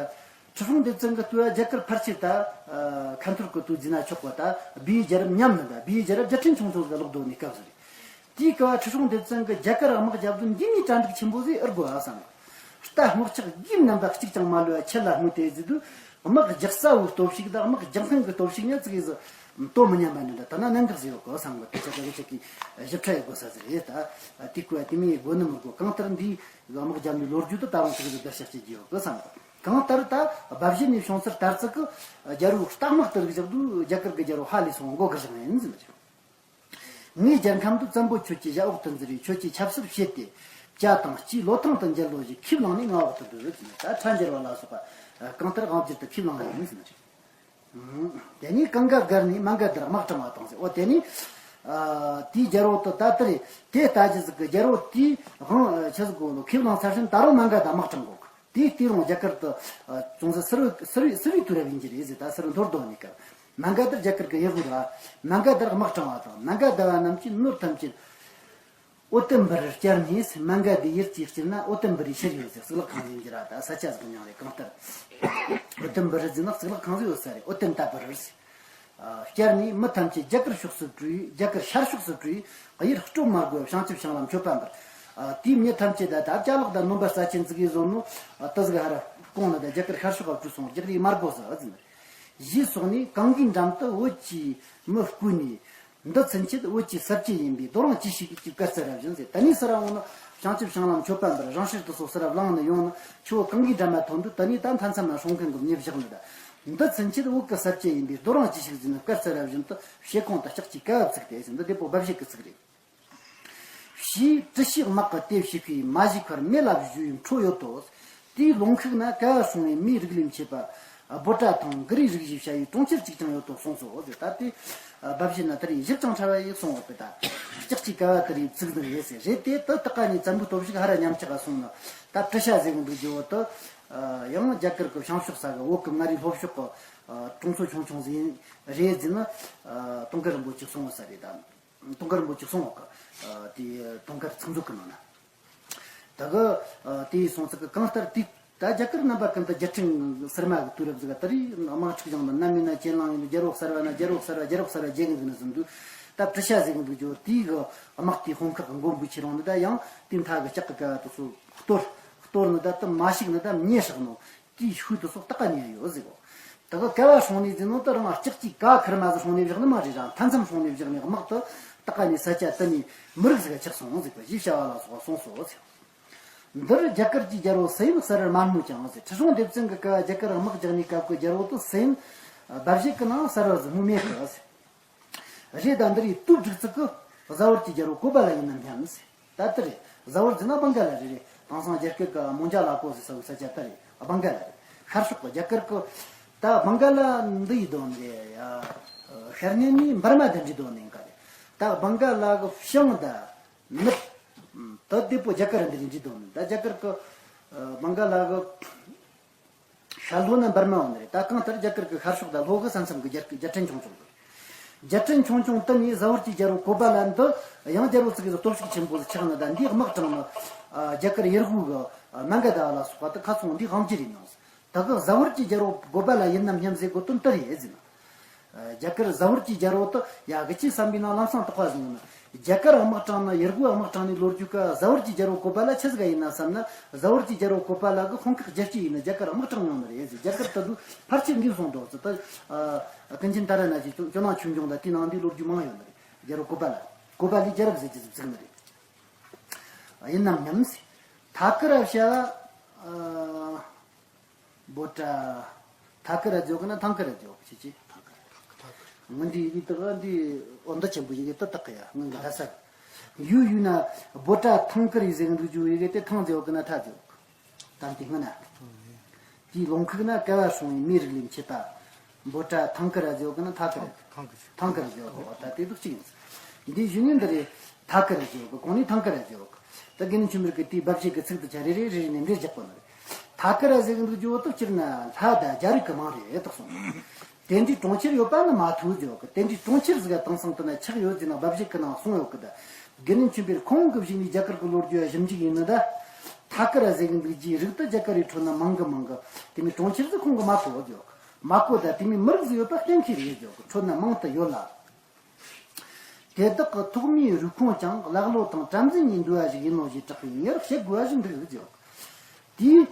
ཁྲི་སྲོང་ལྡེ་བཙན་གི་དུས་རྒྱ་གར་ཕལ་ཆེར་ད་ཁ་འཐོར་གི་དུས་ཟེར་ན་ཆོག་གི། ད་བིའི་རྒྱལ་རབས་མཉམ་ནི་ད་བིའི་རྒྱལ་རབས་རྒྱལ་ཕྲན་ཆུང་ཆུང་ཟིག་ལོག་སྡོད་ནི་སྐབས་ཟིག་རེད། དེའི་སྐབས་ཁྲི་སྲོང་ལྡེ་བཙན་གི་རྒྱ་གར་དམག་རྒྱབ་དུས་འདི་ནས་གྲ་འགྲིག་ཆེན་པོ་ཟིག་ཨེ་དགོས་ཨ་བསམ་གི། རྟ་སྔོ་ལྕགས་གོས་མནན་པ་གཅིག་ཀྱང་མ་ལུས་པ་ཁྱེད་ལ་བསྔོས་ཏེ་ཟེར་དུས། དམག་རྒྱག་ས་བོའི་སྟོབས་ཤུགས་དང་དམག་རྒྱག་མཁན་གི་སྟོབས་ཤུགས་ཉག་ཅིག་ཟིག་དོ་མི་མཉམ་པ་འདི་འདྲ། ད་ན་གནད་འགག་ཟིག་ཡོད་གི་བསམ་གི། དེ་ཆ་ག་གི་ཆ་གི་ཞིབ་ཕྲ་ཡེད་དགོས་ས་ཟིག་རེད། ད་དེ་སྐོར་དེ་མི་ཡེད་དགོས་ནི་མི་དགོས། གང་ལྟར་འདིའི་དམག་རྒྱབ་ནས་ལོ་རྒྱུས་དེ་ད་རུང་ཅིག་ཟིག་བརྡར་ཤ་བྱེད་རྒྱུ་ཡོད་གི་བསམ་གི། གང་ལྟར་ད་སྦ་བཞེད་ནས་བྱུང་ཚུལ་ལྟར་ཚིག་གི་རྒྱལ་པོའི་རྟ་དམག་དེ་རིགས་བཞག་དུས། རྒྱ་གར་གི་རྒྱལ་པོ་ཧ་ལས་སོང་མགོ་སྒུར་བཞག་ནི་ཡིན་ཟེར་ནི་རེད། ངའི་རྒྱལ་ཁམས་དུ་བཙན་པོ་ཁྱོད་ཀྱི་ཞབས་འོག་ཏུ་འཛུལ་བས། ཁྱོད་ཀྱི་ཆབ་སྲིད་བྱེད་དེ། བྱ་དང་ལྕེའི་ལོ་ཐང་དུ་འགྱེལ་ལོ་ཞེས། ཁས་བླངས་ནས་ང་འོག་ཏུ་འདུ་ཟེར་ནས། ད་ཁྲ་འགྱུར་བ་ལ་སོགས་པ་གང་ལྟར་དབང་བསྒྱུར་དུ་ཁས་བླངས་ཡིན་ཟེར་ནི་རེད། དེ་ནས་གངྒཱ་བསྒར་ནས་མངྒ་དར་དམག་དྲངས་པ་དང་ཟེར། འོ་དེ་ནས་དེའི་རྒྱལ་པོ་དེ་ད་ལྟར་དེ་ལྟ་ཅི་ཟིག་གི་རྒྱལ་པོ་དེའི་དབང་ཆི་ཟིག་གོ་ལོ་ཁས་བླངས་ཚར་ཕྱིན་ད་རུང་མངྒ་དར་དམག་དྲངས་གོ་གི། དེའི་དུས་རུང་རྒྱ་གར་དུ་ཅུང་ཟད་སིལ་བུ་སིལ་བུ་སིལ་བུའི་དུས་རབས་ཡིན་གྱི་རེད་ཟེར། ད་སིལ་བུ་འཐོར་འདུག་ནས་སྐབས་མངྒ་དར་རྒྱ་གར་གྱི་ཡུལ་དབུས་ར། མངྒ་དར་དམག་དྲངས་པ་དང་། མངྒ་དར་བ་རྣམས་ཀྱིས་ནོར་ཐམས་ཅད་ཨོ་དུམ་བུར་བསྐྱལ་ནས། མངྒ་དར་ཡུལ་གྱི་དཀྱིལ་ན་ཨོ་དུམ་བུ་རིའི་ཕྱིར་ཡོད་ཟེར། གཙུག་ལག་ཁང་ཡིན་གྱི་ར། ད་ས་ཆ་ཟིག་མྱང་རེད། གང་ལྟར་ཨོ་དུམ་བུ་རི་ཟེར་ན་གཙུག་ལག་ཁང་ཟིག་ཡོད་ས་རེད། ཨོ་དུམ་ཏ་བུ་རི་ཟེར། བསྐྱལ་ནས་མི་ཐམས་ཅད་རྒྱ་གར་ཕྱོགས་སུ་བྲོས། རྒྱ་གར་ཤར་ཕྱོགས་སུ་བྲོས། གཡུལ་སྤྲོད་མ་དགོས་པར་བྱང་ཆུབ་བྱང་ལམ་མཆོད་པ་འབུལ། དེའི་མྱི་ཐམས་ཅད་ད་ལྟ་ཅ་ལག་དང་སྣོན་པ་རྩ་ཆེན་ཙི་གེ་བཟོ་ནོ་དེ་ཟིག་ཧར་སྐོང་ནི་ད་རྒྱ་གར་ཤར་ཕྱོགས་ལ་བྲོས་སོང་། རྒྱག་རེས་མ་དགོས་ཟེར་ཟེར་ནི། ཞེས་སོགས་ནས་གངྒཱའི་འགྲམ་དུ་བོད་ཀྱི་མི་བསྐོས་ནས། འདི་ཚུན་ཆད་བོད་ཀྱི་ས་བཅད་ཡིན་པས། རྡོ་རིང་གྱིས་ཕྱུག་གི་བཀའ་སྩལ་རབ་བཞིན་ཟེར། ད་ནི་སུ་ར་འོང་ན་བྱང་ཆུབ་བྱང་ལམ་མཆོད་པ་འབུལ། རང་ཤེར་དུ་སོགས་སུ་ར་བླངས་ནས་ཡོང་ན། ཁྱོད་གངྒཱའི་འགྲམ་མ་ཐོན་དུས། ད་ནི་ད་མཐའ་མཚམས་ན་སྲུང་མཁན་གྱི་མྱི་བཞག་ནི་ད། འདི་ཚུན་ཆད་བོད་ཀྱི་ས་བཅད་ཡིན་པས། རྡོ་རིང་གྱིས་ཕྱུག་ཟེར་ནས་བཀའ་སྩལ་རབ་བཞིན་དུ། བཤད་ཁུངས་དང་ལྕགས་ཀྱི་ཀ་བ་བཙུགས་ཏེ་ཟེར། འདི་བདེ་པོ་སྦ་བཞེད་ཀྱི་ཚིག་རེད། ཞེས་བྲུ་ཤིག་དམག་གི་དེ་བྱས་པས། མ་བཞེས་ཁར་མེ་ལ་བཞུ་བའི་འཕྲོ་ཡོད་དོ། དེའི་ལུང་ཁུག་ན་ཀ་བ་སྲུང་བའི་མིའི་རིགས་ལས་མཆེད་པ། འབོད་སྒྲ་དང་གུ་རུའི་རིགས་བཞིའི་བྱ་བའི་གྲོང་ཁྱེར་གཅིག་ཀྱང་ཡོད་དོ་གསུངས་སོ་ཟེར། ད་དེ་སྦ་བཞེད་ན་དེ་རིང་ཞིབ་ཅིང་ཕྲ་བ་ཡིན་གསུངས་པ་དེ། ད་ལྕགས་ཀྱི་ཀ་བ་དེ་རིང་བཙུགས་ནི་རེད་ཟེར། རེད་དེ། དེ་དག་ཀ་ནས་བཙན་པོའི་སྟོབས་ཤུགས་ཧ་ར་ཉམས་ཆག་ག་སོང་ན། ད་བྲུ་ཤ་ཟེར་གི་འདུག་རྒྱུ་བོ་དེ། ཡང་རྒྱ་གར་གྱི་བྱང་ཕྱོགས་ས་གི་བོད་ཀྱི་མངའ་རིས་ལྷོ་ཕྱོགས་ཀྱི་གྲོང་ཚོ་ཆུང་ཆུང་ཟིག་རེད་ཟེར་ན། དུང་དཀར་རིན་པོ་ཆེས་གསུངས་པ་ས་རེད་ད། དུང་དཀར་རིན་པོ་ཆེས་གསུངས་པ་གི། དེ་དུང་དཀར་ཚིག་མཛོད་ཀྱི་ནང་ན། ད་གི་དེ་ཡི་སོང་ཚིག་གི་གང་ལྟར་དེ་ད་རྒྱ་གར་རྣམ་པ་ཀུན་ཏུ་རྒྱལ་ཕྲན་གསར་མ་གི་དུས་རབས་ཟིག་ག་དེ་རིང་དམག་འཁྲུག་བྱུང་ན། ནམ་ཡིན་ན་གྱེན་ལངས་ཡིན། རྒྱལ་པོ་གསར་བ་ན་རྒྱལ་པོ་གསར་བ། རྒྱལ་པོ་གསར་བ་རྒྱལ་ཡིན་ཟིག་ན་ཟིན་དུས། ད་བྲུ་ཤ་ཟེར་གི་འདུག་རྒྱུ་དེའི་གི་དམག་དེའི་དཔུང་ཁག་གི་མགོན་པོའི་ཁྱེད་རང་ནི་ད་ཡང་དེ་མཐའ་གི་ལྕགས་ཀྱི་ཀ་བ་དེ་ཚོ་གཏོར། གཏོར་ནི་ད་དེ་མ་ཞིག་ནི་ད་མྱེ་བསྲེགས་ནོ། དེའི་ཤུལ་དུ་སོགས་སྟག་ཀ་ནས་ཡོད་ཟིག་གོ། ད་ག་ཀ་བ་སྲུང་ནས་ཟིན་ནོ་དེ་རང་ལྕགས་ཀྱི་ཀ་ཁུར་མ་ཟིག་སྲུང་ནས་བཞག་ནི་མ་རེད་ར། མཐའ་མཚམས་སྲུང་ནས་བཞག་ནི་དམག་དེ་སྟག་ཀ་ནས་ས་ཆ་དེ་ནས་མི་རིགས་ཟིག་ག་ཆགས་སོང་ཟིག་གོ། ཞེས་བྱ་བ་ལ་སོགས་པ་གསུངས་སོ་ཟེར། འདིར་རྒྱ་གར་གྱི་རྒྱལ་པོ་སུ་ཡིན་གསལ་བར་མ་སྨོས་ཀྱང་ཟེར། ཁྲི་སྲོང་ལྡེ་བཙན་གྱི་སྐབས་རྒྱ་གར་དམག་རྒྱག་ནས་སྐབས་ཀྱི་རྒྱལ་པོ་དེ་སུ་ཡིན་སྦ་བཞེད་ཀྱི་ནང་གསལ་བར་ཟིག་སྨོས་མེད་གི་ཟེར། རེད། ད་འདི་རེད། དུ་བསྒྲིགས་ཚིག་གི་ཟ་ཧོར་གྱི་རྒྱལ་པོ་གོ་པ་ལ་ཡིན་ན་སྙམ་ཟེར། ད་ལྟ་རེད། ཟ་ཧོར་ཟེར་ན་བང་ག་ལ་རེད། རེད། དེང་སང་རྒྱ་སྐད་ཀྱི་མོན་ཇ་ལ་ཀོ་ཟེར་ས་བོའི་ས་ཆ་ད་རེད། བང་ག་ལ་རེད། ཤར་ཕྱོགས་གི་རྒྱ་གར་གི་ད་བང་ག་ལ་འདི་ཡི་དོན་རེད་ཡ། ཤར་ནས་ནི་འབར་མ་དང་འདྲི་དོན་ནས་ག་རེད། ད་བང་ག་ལ་གི་བྱང་ད་ནུབ་ད་དེ་པོ་རྒྱ་གར་འདི་རེད་འདྲི་དོན་ནས། ད་རྒྱ་གར་གི་བང་ག་ལ་གི་ཤར་ལྷོ་ན་འབར་མ་འོང་ནི་རེད། ད་གང་ལྟར་རྒྱ་གར་གི་ཤར་ཕྱོགས་ད་ལྷོ་གི་ས་མཚམས་གི་རྒྱ་རྒྱལ་ཕྲན་ཆུང་ཆུང་གི་རྒྱལ་ཕྲན་ཆུང་ཆུང་དུ་ནི་ཟ་ཧོར་གྱི་རྒྱལ་པོ་གོ་པ་ལ་འདི་ཡང་རྒྱལ་པོ་ཚིག་གི་སྟོབས་ཤུགས་ཆེན་པོ་ཆགས་ནི། ད་འདིའི་དམག་དྲངས་ནི་རྒྱ་གར་ཡུལ་དབུས་གི་མ་ག་དྷ་ལ་སོགས་པ་དུ་ཁ་ཚོང་འདི་དབང་གྱི་རེད་མྱོང་། ད་གི་ཟ་ཧོར་གྱི་རྒྱལ་པོ་གོ་པ་ལ་ཡིན་ནམ་སྙམ་ཟེར་གོ་དོན་དེ་རེད་ཟེར་ན། རྒྱ་གར་ཟ་ཧོར་གྱི་རྒྱལ་པོ་དུ་ཡ་གི་ཅི་བསམ་པའི་ནང་ལམ་སང་དོགས་པ་བཟུང་ནི། རྒྱ་གར་དམག་དྲངས་ནི་ཡུལ་དབུས་དམག་དྲངས་ནི་ལོ་རྒྱུས་ཀ་ཟ་ཧོར་གྱི་རྒྱལ་པོ་གོ་པ་ལ་ཆི་ཟིག་ཡིན་ན་བསམ་ན། ཟ་ཧོར་གྱི་རྒྱལ་པོ་གོ་པ་ལ་གི་དཔུང་ཁག་རྒྱལ་སྤྱི་ཡིན་ན་རྒྱ་གར་དམག་དྲངས་མྱོང་ནི་རེད་ཟེར། རྒྱ་གར་དུ་དུ་ཕལ་ཆེར་འདི་སོང་འགྲོ་ཟེར། ད་ཀུན་མཁྱེན་ཏཱ་ར་ན་གྱི་ཇོ་ཇོ་ནང་ཆོས་འབྱུང་དང་དེའི་ནང་འདི་ལོ་རྒྱུས་མང་ཡོད་ནི་རེད། རྒྱལ་པོ་གོ་པ་ལ་གོ་པ་ལའི་རྒྱལ་རབས་ཟེར་གྱི་ཟིག་ཟིག་ནི་རེད། ཡིན་ནམ་སྙམ་ཟེར། ཐ་ཀ་ར་བྱ། བོ་ཏྲ། ཐ་ཀ་ར་ཇོ་གི་ན་ཐང་ཀ་ར་ཇོ་གི་ཆི་ཆི། ཐང་ཀ་ར། ང་འདི་ཡི་གེ་དག་འདི་འོ་མདའ་ཆེན་པོ་ཡི་གེ་ཏག་ཏག་གི་ཡ་ང་གི་ལྷ་ས། ཡུ་ཡུ་ན་བོ་ཏྲ་ཐང་ཀ་རི་ཟེར་གི་འདུག་ཇོ་ཡི་གེ་དེ་ཐང་ཇོ་གི་ན་ཐ་ཇོ་གི། དམ་དེ་སྔ་ན། དེའི་ལུང་ཁུག་ན་ཀ་བ་སྲུང་བའི་མིའི་རིགས་ལས་མཆེད་པ། བོ་ཏྲ་ཐང་ཀ་ར་ཇོ་གི་ན་ཐ་ཀ་ར། ཐང་ཀ་ར་ཇོ་གི་འོ་ད་དེ་དུ་གཅིག་ཡིན། འདི་གཞུང་ཡིན་འདི་རེད། ཐ་ཀ་ར་ཇོ་གི་གོང་ནས་ཐང་ཀ་ར་ཇོ་གི། ད་དགེ་འདུན་ཆོས་འཕེལ་གི་དེའི་སྦ་བཞེད་གི་ཚིག་དུ་ཆ་རེ་རེ་རེ་རེ་ནས་འགྲེལ་རྒྱག་པ་ནི་རེད། ཐ་ཀ་ར་ཟེར་གི་འདུག་ཇོ་དུ་སྤྱིར་ན་ལྷ་དང་རྒྱལ་རིགས་གི་མིང་རེད་དུ་གསུངས། དེ་འདྲའི་གྲོང་ཁྱེར་ཡོད་པ་ནི་མ་ཐུག་ཇོ་གི། དེ་འདྲའི་གྲོང་ཁྱེར་ཟིག་དེང་སང་དུ་ན་ཆགས་ཡོད་ཟེར་ན་སྦ་བཞེད་གི་ནང་གསུངས་ཡོད་གི། ད་དགེ་འདུན་ཆོས་འཕེལ་ཁོང་གི་གཞུག་ནས་རྒྱ་གར་གི་ལོ་རྒྱུས་ཞིབ་འཇུག་ཡིན་ནི་ད། ཐ་ཀ་ར་ཟེར་གི་འདུག་ཇོའི་རིགས་དུ་རྒྱ་གར་རི་ཁྲོད་ན་མང་གི་མང་གི། དེ་མིན་གྲོང་ཁྱེར་ཟིག་ཁོང་གི་མ་གོ་ཇོ་གི། མ་གོ་ད་དེ་མིན་མི་རིགས་ཟིག་ཡོད་པ་གཏན་འཁེལ་རེད་ཇོ་གི། ཁྲོད་ན་མང་དུ་ཡོད་ལ། དེ་དག་གི་ཐོག་མའི་རུས་ཁུངས་ཀྱང་ཀླ་ཀློ་དང་བྲམ་ཟེ་གཉིས་འདུས་པ་ཞིག་ཡིན་ནོ་ཞེས་གྲགས་པས་ངེས་པར་བཤད་དགོས་པ་ཞིག་འདུག་ཟེར། དེའི་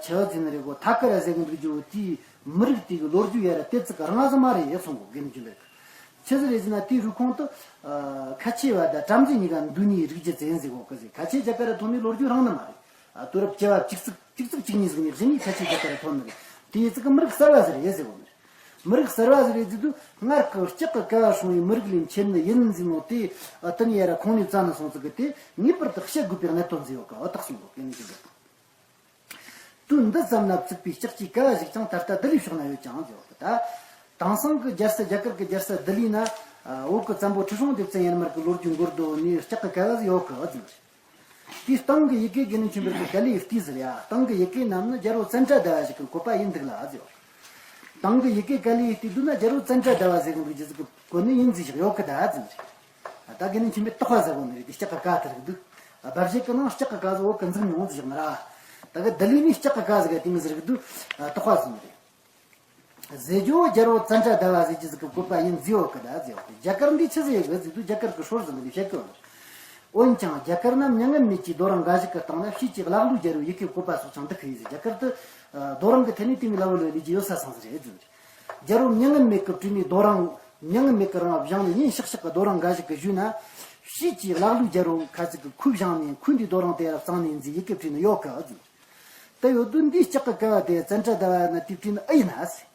ཆ་ཟིན་རེ་གོ་ཐ་ཀ་ར་ཟེར་གི་འདུག་ཇོ་དེའི་མི་རིགས་དེ་གི་ལོ་རྒྱུས་ཡ་ར་དེ་ཙི་ག་རང་ཟིག་མ་རེད་ཡ་སོང་གོ་དགེ་འདུན་ཆོས་འཕེལ་གི། ཆི་ཟིག་རེད་ཟེར་ན་དེའི་རུས་ཁུངས་དུ་ཁ་ཆེ་བ་དང་བྲམ་ཟེ་གཉིས་ཀ་འདུས་ནིའི་རིགས་རྒྱུད་ཟེར་ཡིན་ཟེར་གོ་གི་ཟེར། ཁ་ཆེ་རྒྱ་གར་ར་ཐོན་ནི་ལོ་རྒྱུས་རང་ནི་མ་རེད། དུས་རབས་བཅུ་བ་བཅུ་གཅིག་བཅུ་གཅིག་བཅུ་གཉིས་ཟིག་ནས་གཞི་ནས་ཁ་ཆེ་རྒྱ་གར་ར་ཐོན་ནི་རེད། དེ་ཡི་ཙི་གི་མི་རིགས་གསར་བ་ཟིག་རེད་ཟེར་གོ་ནི་རེད། མི་རིགས་གསར་བ་ཟིག་རེད་ཟེར་དུས་སྔར་གི་ལྕགས་ཀྱི་ཀ་བ་སྲུང་བའི་མི་རིགས་ལས་མཆེད་ནི་ཡིན་ཟིན་ནོ་དེ། ཨ། དེ་ནས་ཡ་ར་ཁོང་ནས་བཙལ་ནས་སོང་ཟིག་གི་དེ་ངེས་པར་དུ་བཤད་དགོས་པའི་གནད་དོན་ཟིག་ཡོད་གི། ཨ། ཏག་སོང་གི་དེ་ནས་ཅི་ཟིག་དུས་འདི་ཙམ་ན་བཙུགས་པའི་ལྕགས་ཀྱི་ཀ་བ་ཞིག་ཀྱང་ད་ལྟ་ལྡི་ལིའི་ཕྱོགས་ན་ཡོད་ཀྱང་ཟེར་བ་ད། དེང་སང་གི་རྒྱལ་ས་རྒྱ་གར་གྱི་རྒྱལ་ས་ལྡི་ལི་ན། ཨ། བོད་ཀྱི་བཙན་པོ་ཁྲི་སྲོང་ལྡེ་བཙན་ཡར་མར་གྱི་ལོ་རྒྱུས་འགོར་འདུག་ནས་ལྕགས་ཀྱི་ཀ་བ་ཟིག་ཡོད་གི་ཟེར། དེའི་སྟེང་གི་ཡི་གེ་དགེ་འདུན་ཆོས་འཕེལ་གྱིས་ག་ལེ་བལྟས་ཟེར་ཡ། སྟེང་གི་ཡི་གེ་རྣམས་ནི་རྒྱལ་པོ་ཙནྡྲ་ཟླ་བ་ཞིག་གི་བཀོད་པ་ཡིན་འདུག་ལ་ཟེར། སྟེང་གི་ཡི་གེ་ག་ལེ་བལྟས་འདུག་ན་རྒྱལ་པོ་ཙནྡྲ་ཟླ་བ་ཟེར་གི་འདུག་རྒྱུ་ཟིག་གི་བཀོད་ནི་ཡིན་ཟེར་བཞག་ཡོད་གི་ད་ཟེར། ད་དགེ་འདུན་ཆོས་འཕེལ་དོགས་པ་ཟ་གོ་ནི་རེད། དེ་ལྕགས་ཀྱི་ཀ་དེ་རིགས་འདུག་སྦ་བཞེད་ཀྱི་ནང་ལྕགས་ཀྱི་ཀ་ཟིག་བོད་གི་འཛུགས་མྱོང་ཟེར་བཞག་ན་ར། ད་གི་ལྡི་ལི་ནས་ལྕགས་ཀྱི་ཀ་ཟིག་ག་དེ་མོ་ཟིག་རིགས་འདུག་དོགས་པ་ཟིན་རེད། ཟེར་རྒྱུ་རྒྱལ་པོ་ཙནྡྲ་ཟླ་བ་ཟེར་རྒྱུ་ཟིག་གི་བཀོད་པ་ཡིན་ཟེར་ཡོད་གི་ད་ཟེར་ཡོད་གི། རྒྱ་གར་འདི་ཆི་ཟིག་ཡོད་གི་ཟེར་དུས་རྒྱ་གར་གི་ཧྲོར་ཟིག་འདི་ནས་བཤད་གི་ཡོད། འོན་ཀྱང་རྒྱ་གར་ན་མྱ་ངན་མེད་ཀྱི་རྡོ་རིང་འགའ་ཞིག་གི་སྟེང་ན་ཕྱིས་ཀྱི་ཀླ་ཀློའི་རྒྱལ་པོའི་ཡི་གེ་བཀོད་པ་སོགས་ཀྱང་འདུག་གི་ཟེར། རྒྱ་གར་དུ་རྡོ་རིང་གི་ཐད་ནས་དེ་མོའི་ཀླ་ཀློ་ལས་ལས་ཀྱི་ཡོད་ས་སང་ཟིག་རེད་ཟེར། རྒྱལ་པོ་མྱ་ངན་མེད་གི་བྲིས་ནས་རྡོ་རིང་། མྱ་ངན་མེད་གི་རང་བཞེངས་ནས་ཡིན་ཤག་ཤག་གི་རྡོ་རིང་འགའ་ཞིག་གི་བཞུགས་ན། ཕྱིས་ཀྱི་ཀླ་ཀློའི་རྒྱལ་པོ་ཁ་ཅིག་གི་ཁོས་བཞེངས་ནས་ཁོས་འདི་རྡོ་རིང་དེ་ཡར་བརྩམས་ནས་ཟེར་ཡི་གེ་བྲིས་ནི་ཡོད་གི་ཟེར། དེ་ཡོད་དུས་འདིའི་ལྕགས་ཀྱི་ཀ་བ་དེ་ཙནྡྲ་ཟླ་བ་ན་དེ་བྲིས་ནི་ཨེ་ཡིན་ན་ཟེར།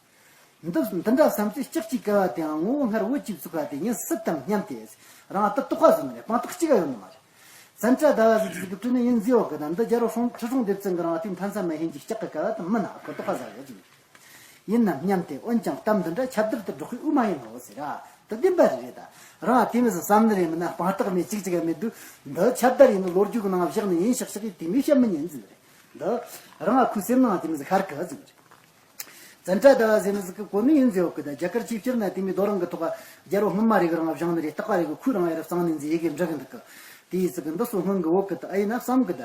འདི་འདི་འདྲ་བསམ་ཚེ་ལྕགས་ཀྱི་ཀ་བ་དེའང་ངོ་བོ་སྔར་བོད་ཀྱིས་བཙུགས་པ་དེ་ཡིན་སྲིད་དམ་སྙམ་སྟེ། རང་ད་དོགས་པ་ཟིན་ནས་དཔང་རྟགས་གཅིག་ག་ཡོད་ནི་མ་རེད། ཙནྡྲ་ཟླ་བ་ཟེར་གྱི་ཟིག་གི་བྲིས་ནི་ཡིན་ཟེར་ཡོད་གི་ད། འདི་རྒྱལ་པོ་སྲོང་ཁྲི་སྲོང་ལྡེ་བཙན་གི་རིང་དེའི་མཐའ་མཚམས་མ་ཧན་གྱི་ལྕགས་ཀྱི་ཀ་བ་དེ་མིན་ན་ཁོ་དོགས་པ་ཟ་ཡོད་ཀྱི་ཡིན་ནམ་སྙམ་སྟེ། འོན་ཀྱང་གཏམ་འདི་འདྲ་ཁྱབ་བརྡལ་དུ་སྒྲོག་པའི་དབུ་མ་ཡིན་ནོ་ཟེར་ར། དེ་བདེན་པ་རེད་རེད་ད། རང་དེ་མོ་ཟིག་བསམ་ནི་རེད། མིན་ན་དཔང་རྟགས་མེད་ཅིག་ཅིག་ག་མེད་དུས་འདི་ཁྱབ་བརྡལ་ཡིན་ནི་ལོ་རྒྱུས་ཀྱི་ནང་བཞག་ནི་ཡིན་ཤག་ཤག་གིས་དེ་མོ་བཤད་མི་ཉན་ཟེར་ནི་རེད། འདི་རང་ཁོའི་སེམས་ནང་དེ་མོ་ཟིག་ཤར་གི་ཟེར་ནི་རེད། ཙནྡྲ་ཟླ་བ་ཟེར་ནི་ཟིག་གི་གོ་ནི་ཡིན་ཟེར་ཡོད་གི་ད། རྒྱ་གར་ཆོས་སྤྱིར་ན་དེ་མོའི་རྡོ་རིང་གི་ཐོག་ག་རྒྱལ་པོ་སྔོན་མ་རེ་གི་རང་བཞེངས་ནི་རེད། རྟག་པ་རེ་གི་ཁོས་རང་ཡར་བརྩམས་ནི་ཟེར་ཡི་གེ་འབྲི་གི་འདུག་གི། དེ་ཡི་ཟིག་གི་འདི་སོ་སྔོན་གི་བོད་གི་ད་ཨེ་ཡིན་ན་བསམ་གི་ད།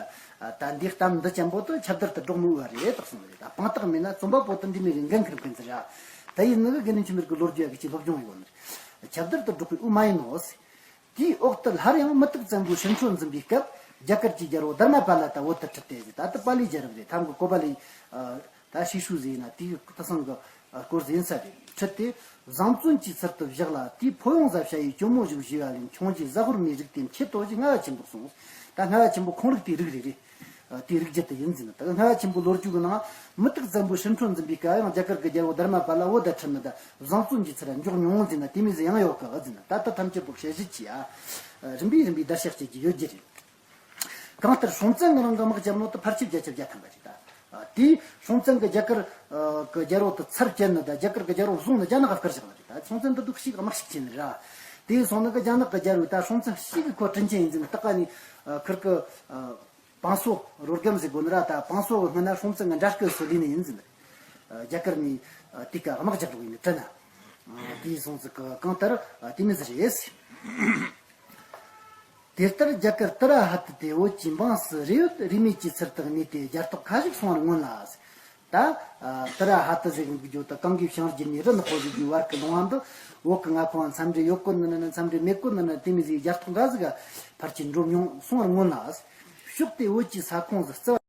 ད་འདིའི་གཏམ་འདི་ཅན་པོ་དུ་ཁྱབ་བརྡལ་དུ་སྒྲོག་མི་འོས་པ་རེད་དག་སོང་རེད། ད་དཔང་རྟགས་མེད་ན་རྩོམ་པ་པོ་དུ་འདི་མོ་རེ་འགན་འཁུར་མཁན་ཟིག་ར། ད་ཡིན་ནི་གི་དགེ་འདུན་ཆོས་འཕེལ་གི་ལོ་རྒྱུས་ཡ་གི་ཅིག་སློབ་སྦྱོང་ཡོད་ནི་རེད། ཁྱབ་བརྡལ་དུ་སྒྲོག་པའི་དབུ་མ་ཡིན་ནོ་ཟེར། དེའི་འོག་ཏུ་སླར་ཡང་མུ་སྟེགས་བཙན་པོའི་ཧྲིན་ཁྲོད་འཛིན་པའི་སྐབས་རྒྱ་གར་གྱི་རྒྱལ་པོ་དྷརྨ་པཱ་ལ་དང་བོད་དུ་ཁྲིད་དེ་ཟེར། ད་ལྟ་པཱ་ལིའི་རྒྱལ་རབས་རེད། ཐམ་གི་གོ་པཱ་ལི། ད་ཧྲི་ཧྲུ་ཟེར་ན་དེའི་ད་སང་གི་སྐོར་ཟིན་ས་རེད། ཁྲིད་དེ་བཟང་བཙོན་གྱི་ཚུལ་དུ་བཞག་ལ། དེའི་ཕོ་ཡོང་ཟ་བྱ་ཡི་གྱོ་མོ་བཞུགས་ཞེས་པ་ལས་ཁྱོང་རྒྱུའི་ཟ་ཧོར་མིའི་རིགས་དེ་མཆེད་དོ་ཞེས་ངལ་བ་ཆེན་པོ་གསུངས། ད་ངལ་བ་ཆེན་པོ་ཁོང་རིགས་དེའི་རིགས་རེད་རེད། དེའི་རིགས་རྒྱུད་དུ་ཡིན་ཟིན། ད་ངལ་བ་ཆེན་པོ་ལོ་རྒྱུས་ཀྱི་ནང་མུ་སྟེགས་བཙན་པོའི་ཧྲིན་ཁྲོད་འཛིན་པའི་སྐབས་ཡང་རྒྱ་གར་གྱི་རྒྱལ་པོ་དྷརྨ་པཱ་ལ་བོད་དུ་ཁྲིད་ནི་ད་བཟང་བཙོན་གྱི་ཚུལ་ལ་འཇོག་མྱོང་ཟིན་ན་དེ་མི་ཟིན་ཡང་ཡོད་གི་ཟིན། ད་ལྟ་ཐམས་ཅད་པོ་བཤད་གཞི་ཅི་ཡ། རིམ་པས་རིམ་པས་བརྡར་ཤ་བཅད་ཀྱི་ཡོད་རྒྱུ་རེད། གང་ལྟར་སྲོང་བཙན་གྱི་རིང་གི་དམག་རྒྱབ་ནོ་དུ་ཕལ་ཆེར་བརྒྱ་ཆ་བརྒྱ་ཐམ་པ་རེད་ད། དེས་སྲོང་བཙན་གྱི་རྒྱ་གར་གྱི་རྒྱལ་པོ་དེ་ཚར་བཅད་ནི་དང་རྒྱ་གར་གྱི་རྒྱལ་པོ་བཟུང་ནི་རྒྱ་ནག་ག་བསྐུར་བཞག་ནི་རེད། ད་སྲོང་བཙན་འདི་དུས་ཤིག་དམག་ཤུགས་ཆེ་ནི་རེད། དེ་སོང་ནི་གི་རྒྱ་ནག་གི་རྒྱལ་པོས་ད་སྲོང་བཙན་ཤིག་གི་ཁོ་དྲིན་ཆེན་ཡིན་ཟིན་སྟག་ཀ་ནི་ཁིར་གི་བང་སོ་རོ་སྒམ་ཟེར་གོ་ནི་ར། ད་བང་སོ་གི་སྔོན་ན་སྲོང་བཙན་གྱི་འདྲ་སྐུ་སོ་ལི་ནི་ཡིན་ཟིན། རྒྱ་གར་ནི་དེ་ག་དམག་རྒྱག་རོགས་ཡིན་ནི་དྲན་ན། དེའི་སོང་ཟིག་གི་གང་ལྟར་དེ་མི་ཟིག་རེད། དེ་ལྟར་རྒྱ་གར་ཏི་ར་ཧ་ཏི་དེ་བོད་ཀྱི་འབངས་སུ་རེ་ཡོད་རིས་མེད་ཀྱི་ཚུལ་དུ་གནས་ཏེ་རྒྱ་སྟག་ཁ་ཞིག་སོང་བར་མངོན་ལ། ད་ཏི་ར་ཧ་ཏི་ཟེར་གི་འདུག་རྒྱུ་ད་གངས་ཀྱི་བྱང་རྒྱུད་ནས་རི་ནག་པོ་ཟིག་གི་བར་གྱི་ལུང་བ་འདི་བོད་གི་མངའ་ཁོངས་མཚམས་འདྲིས་ཡོད་གོ་ནི་ན་མཚམས་འདྲིས་མེད་གོ་ནི་ན་དེ་མི་ཟིག་རྒྱ་སྟག་འགའ་ཟིག་ག་ཕར་གྱི་འགྲོ་མྱོང་སོང་བར་མངོན་ལ། ཕྱོགས་དེ་བོད་ཀྱི་ས་ཁོངས་སུ་རྩི་བ།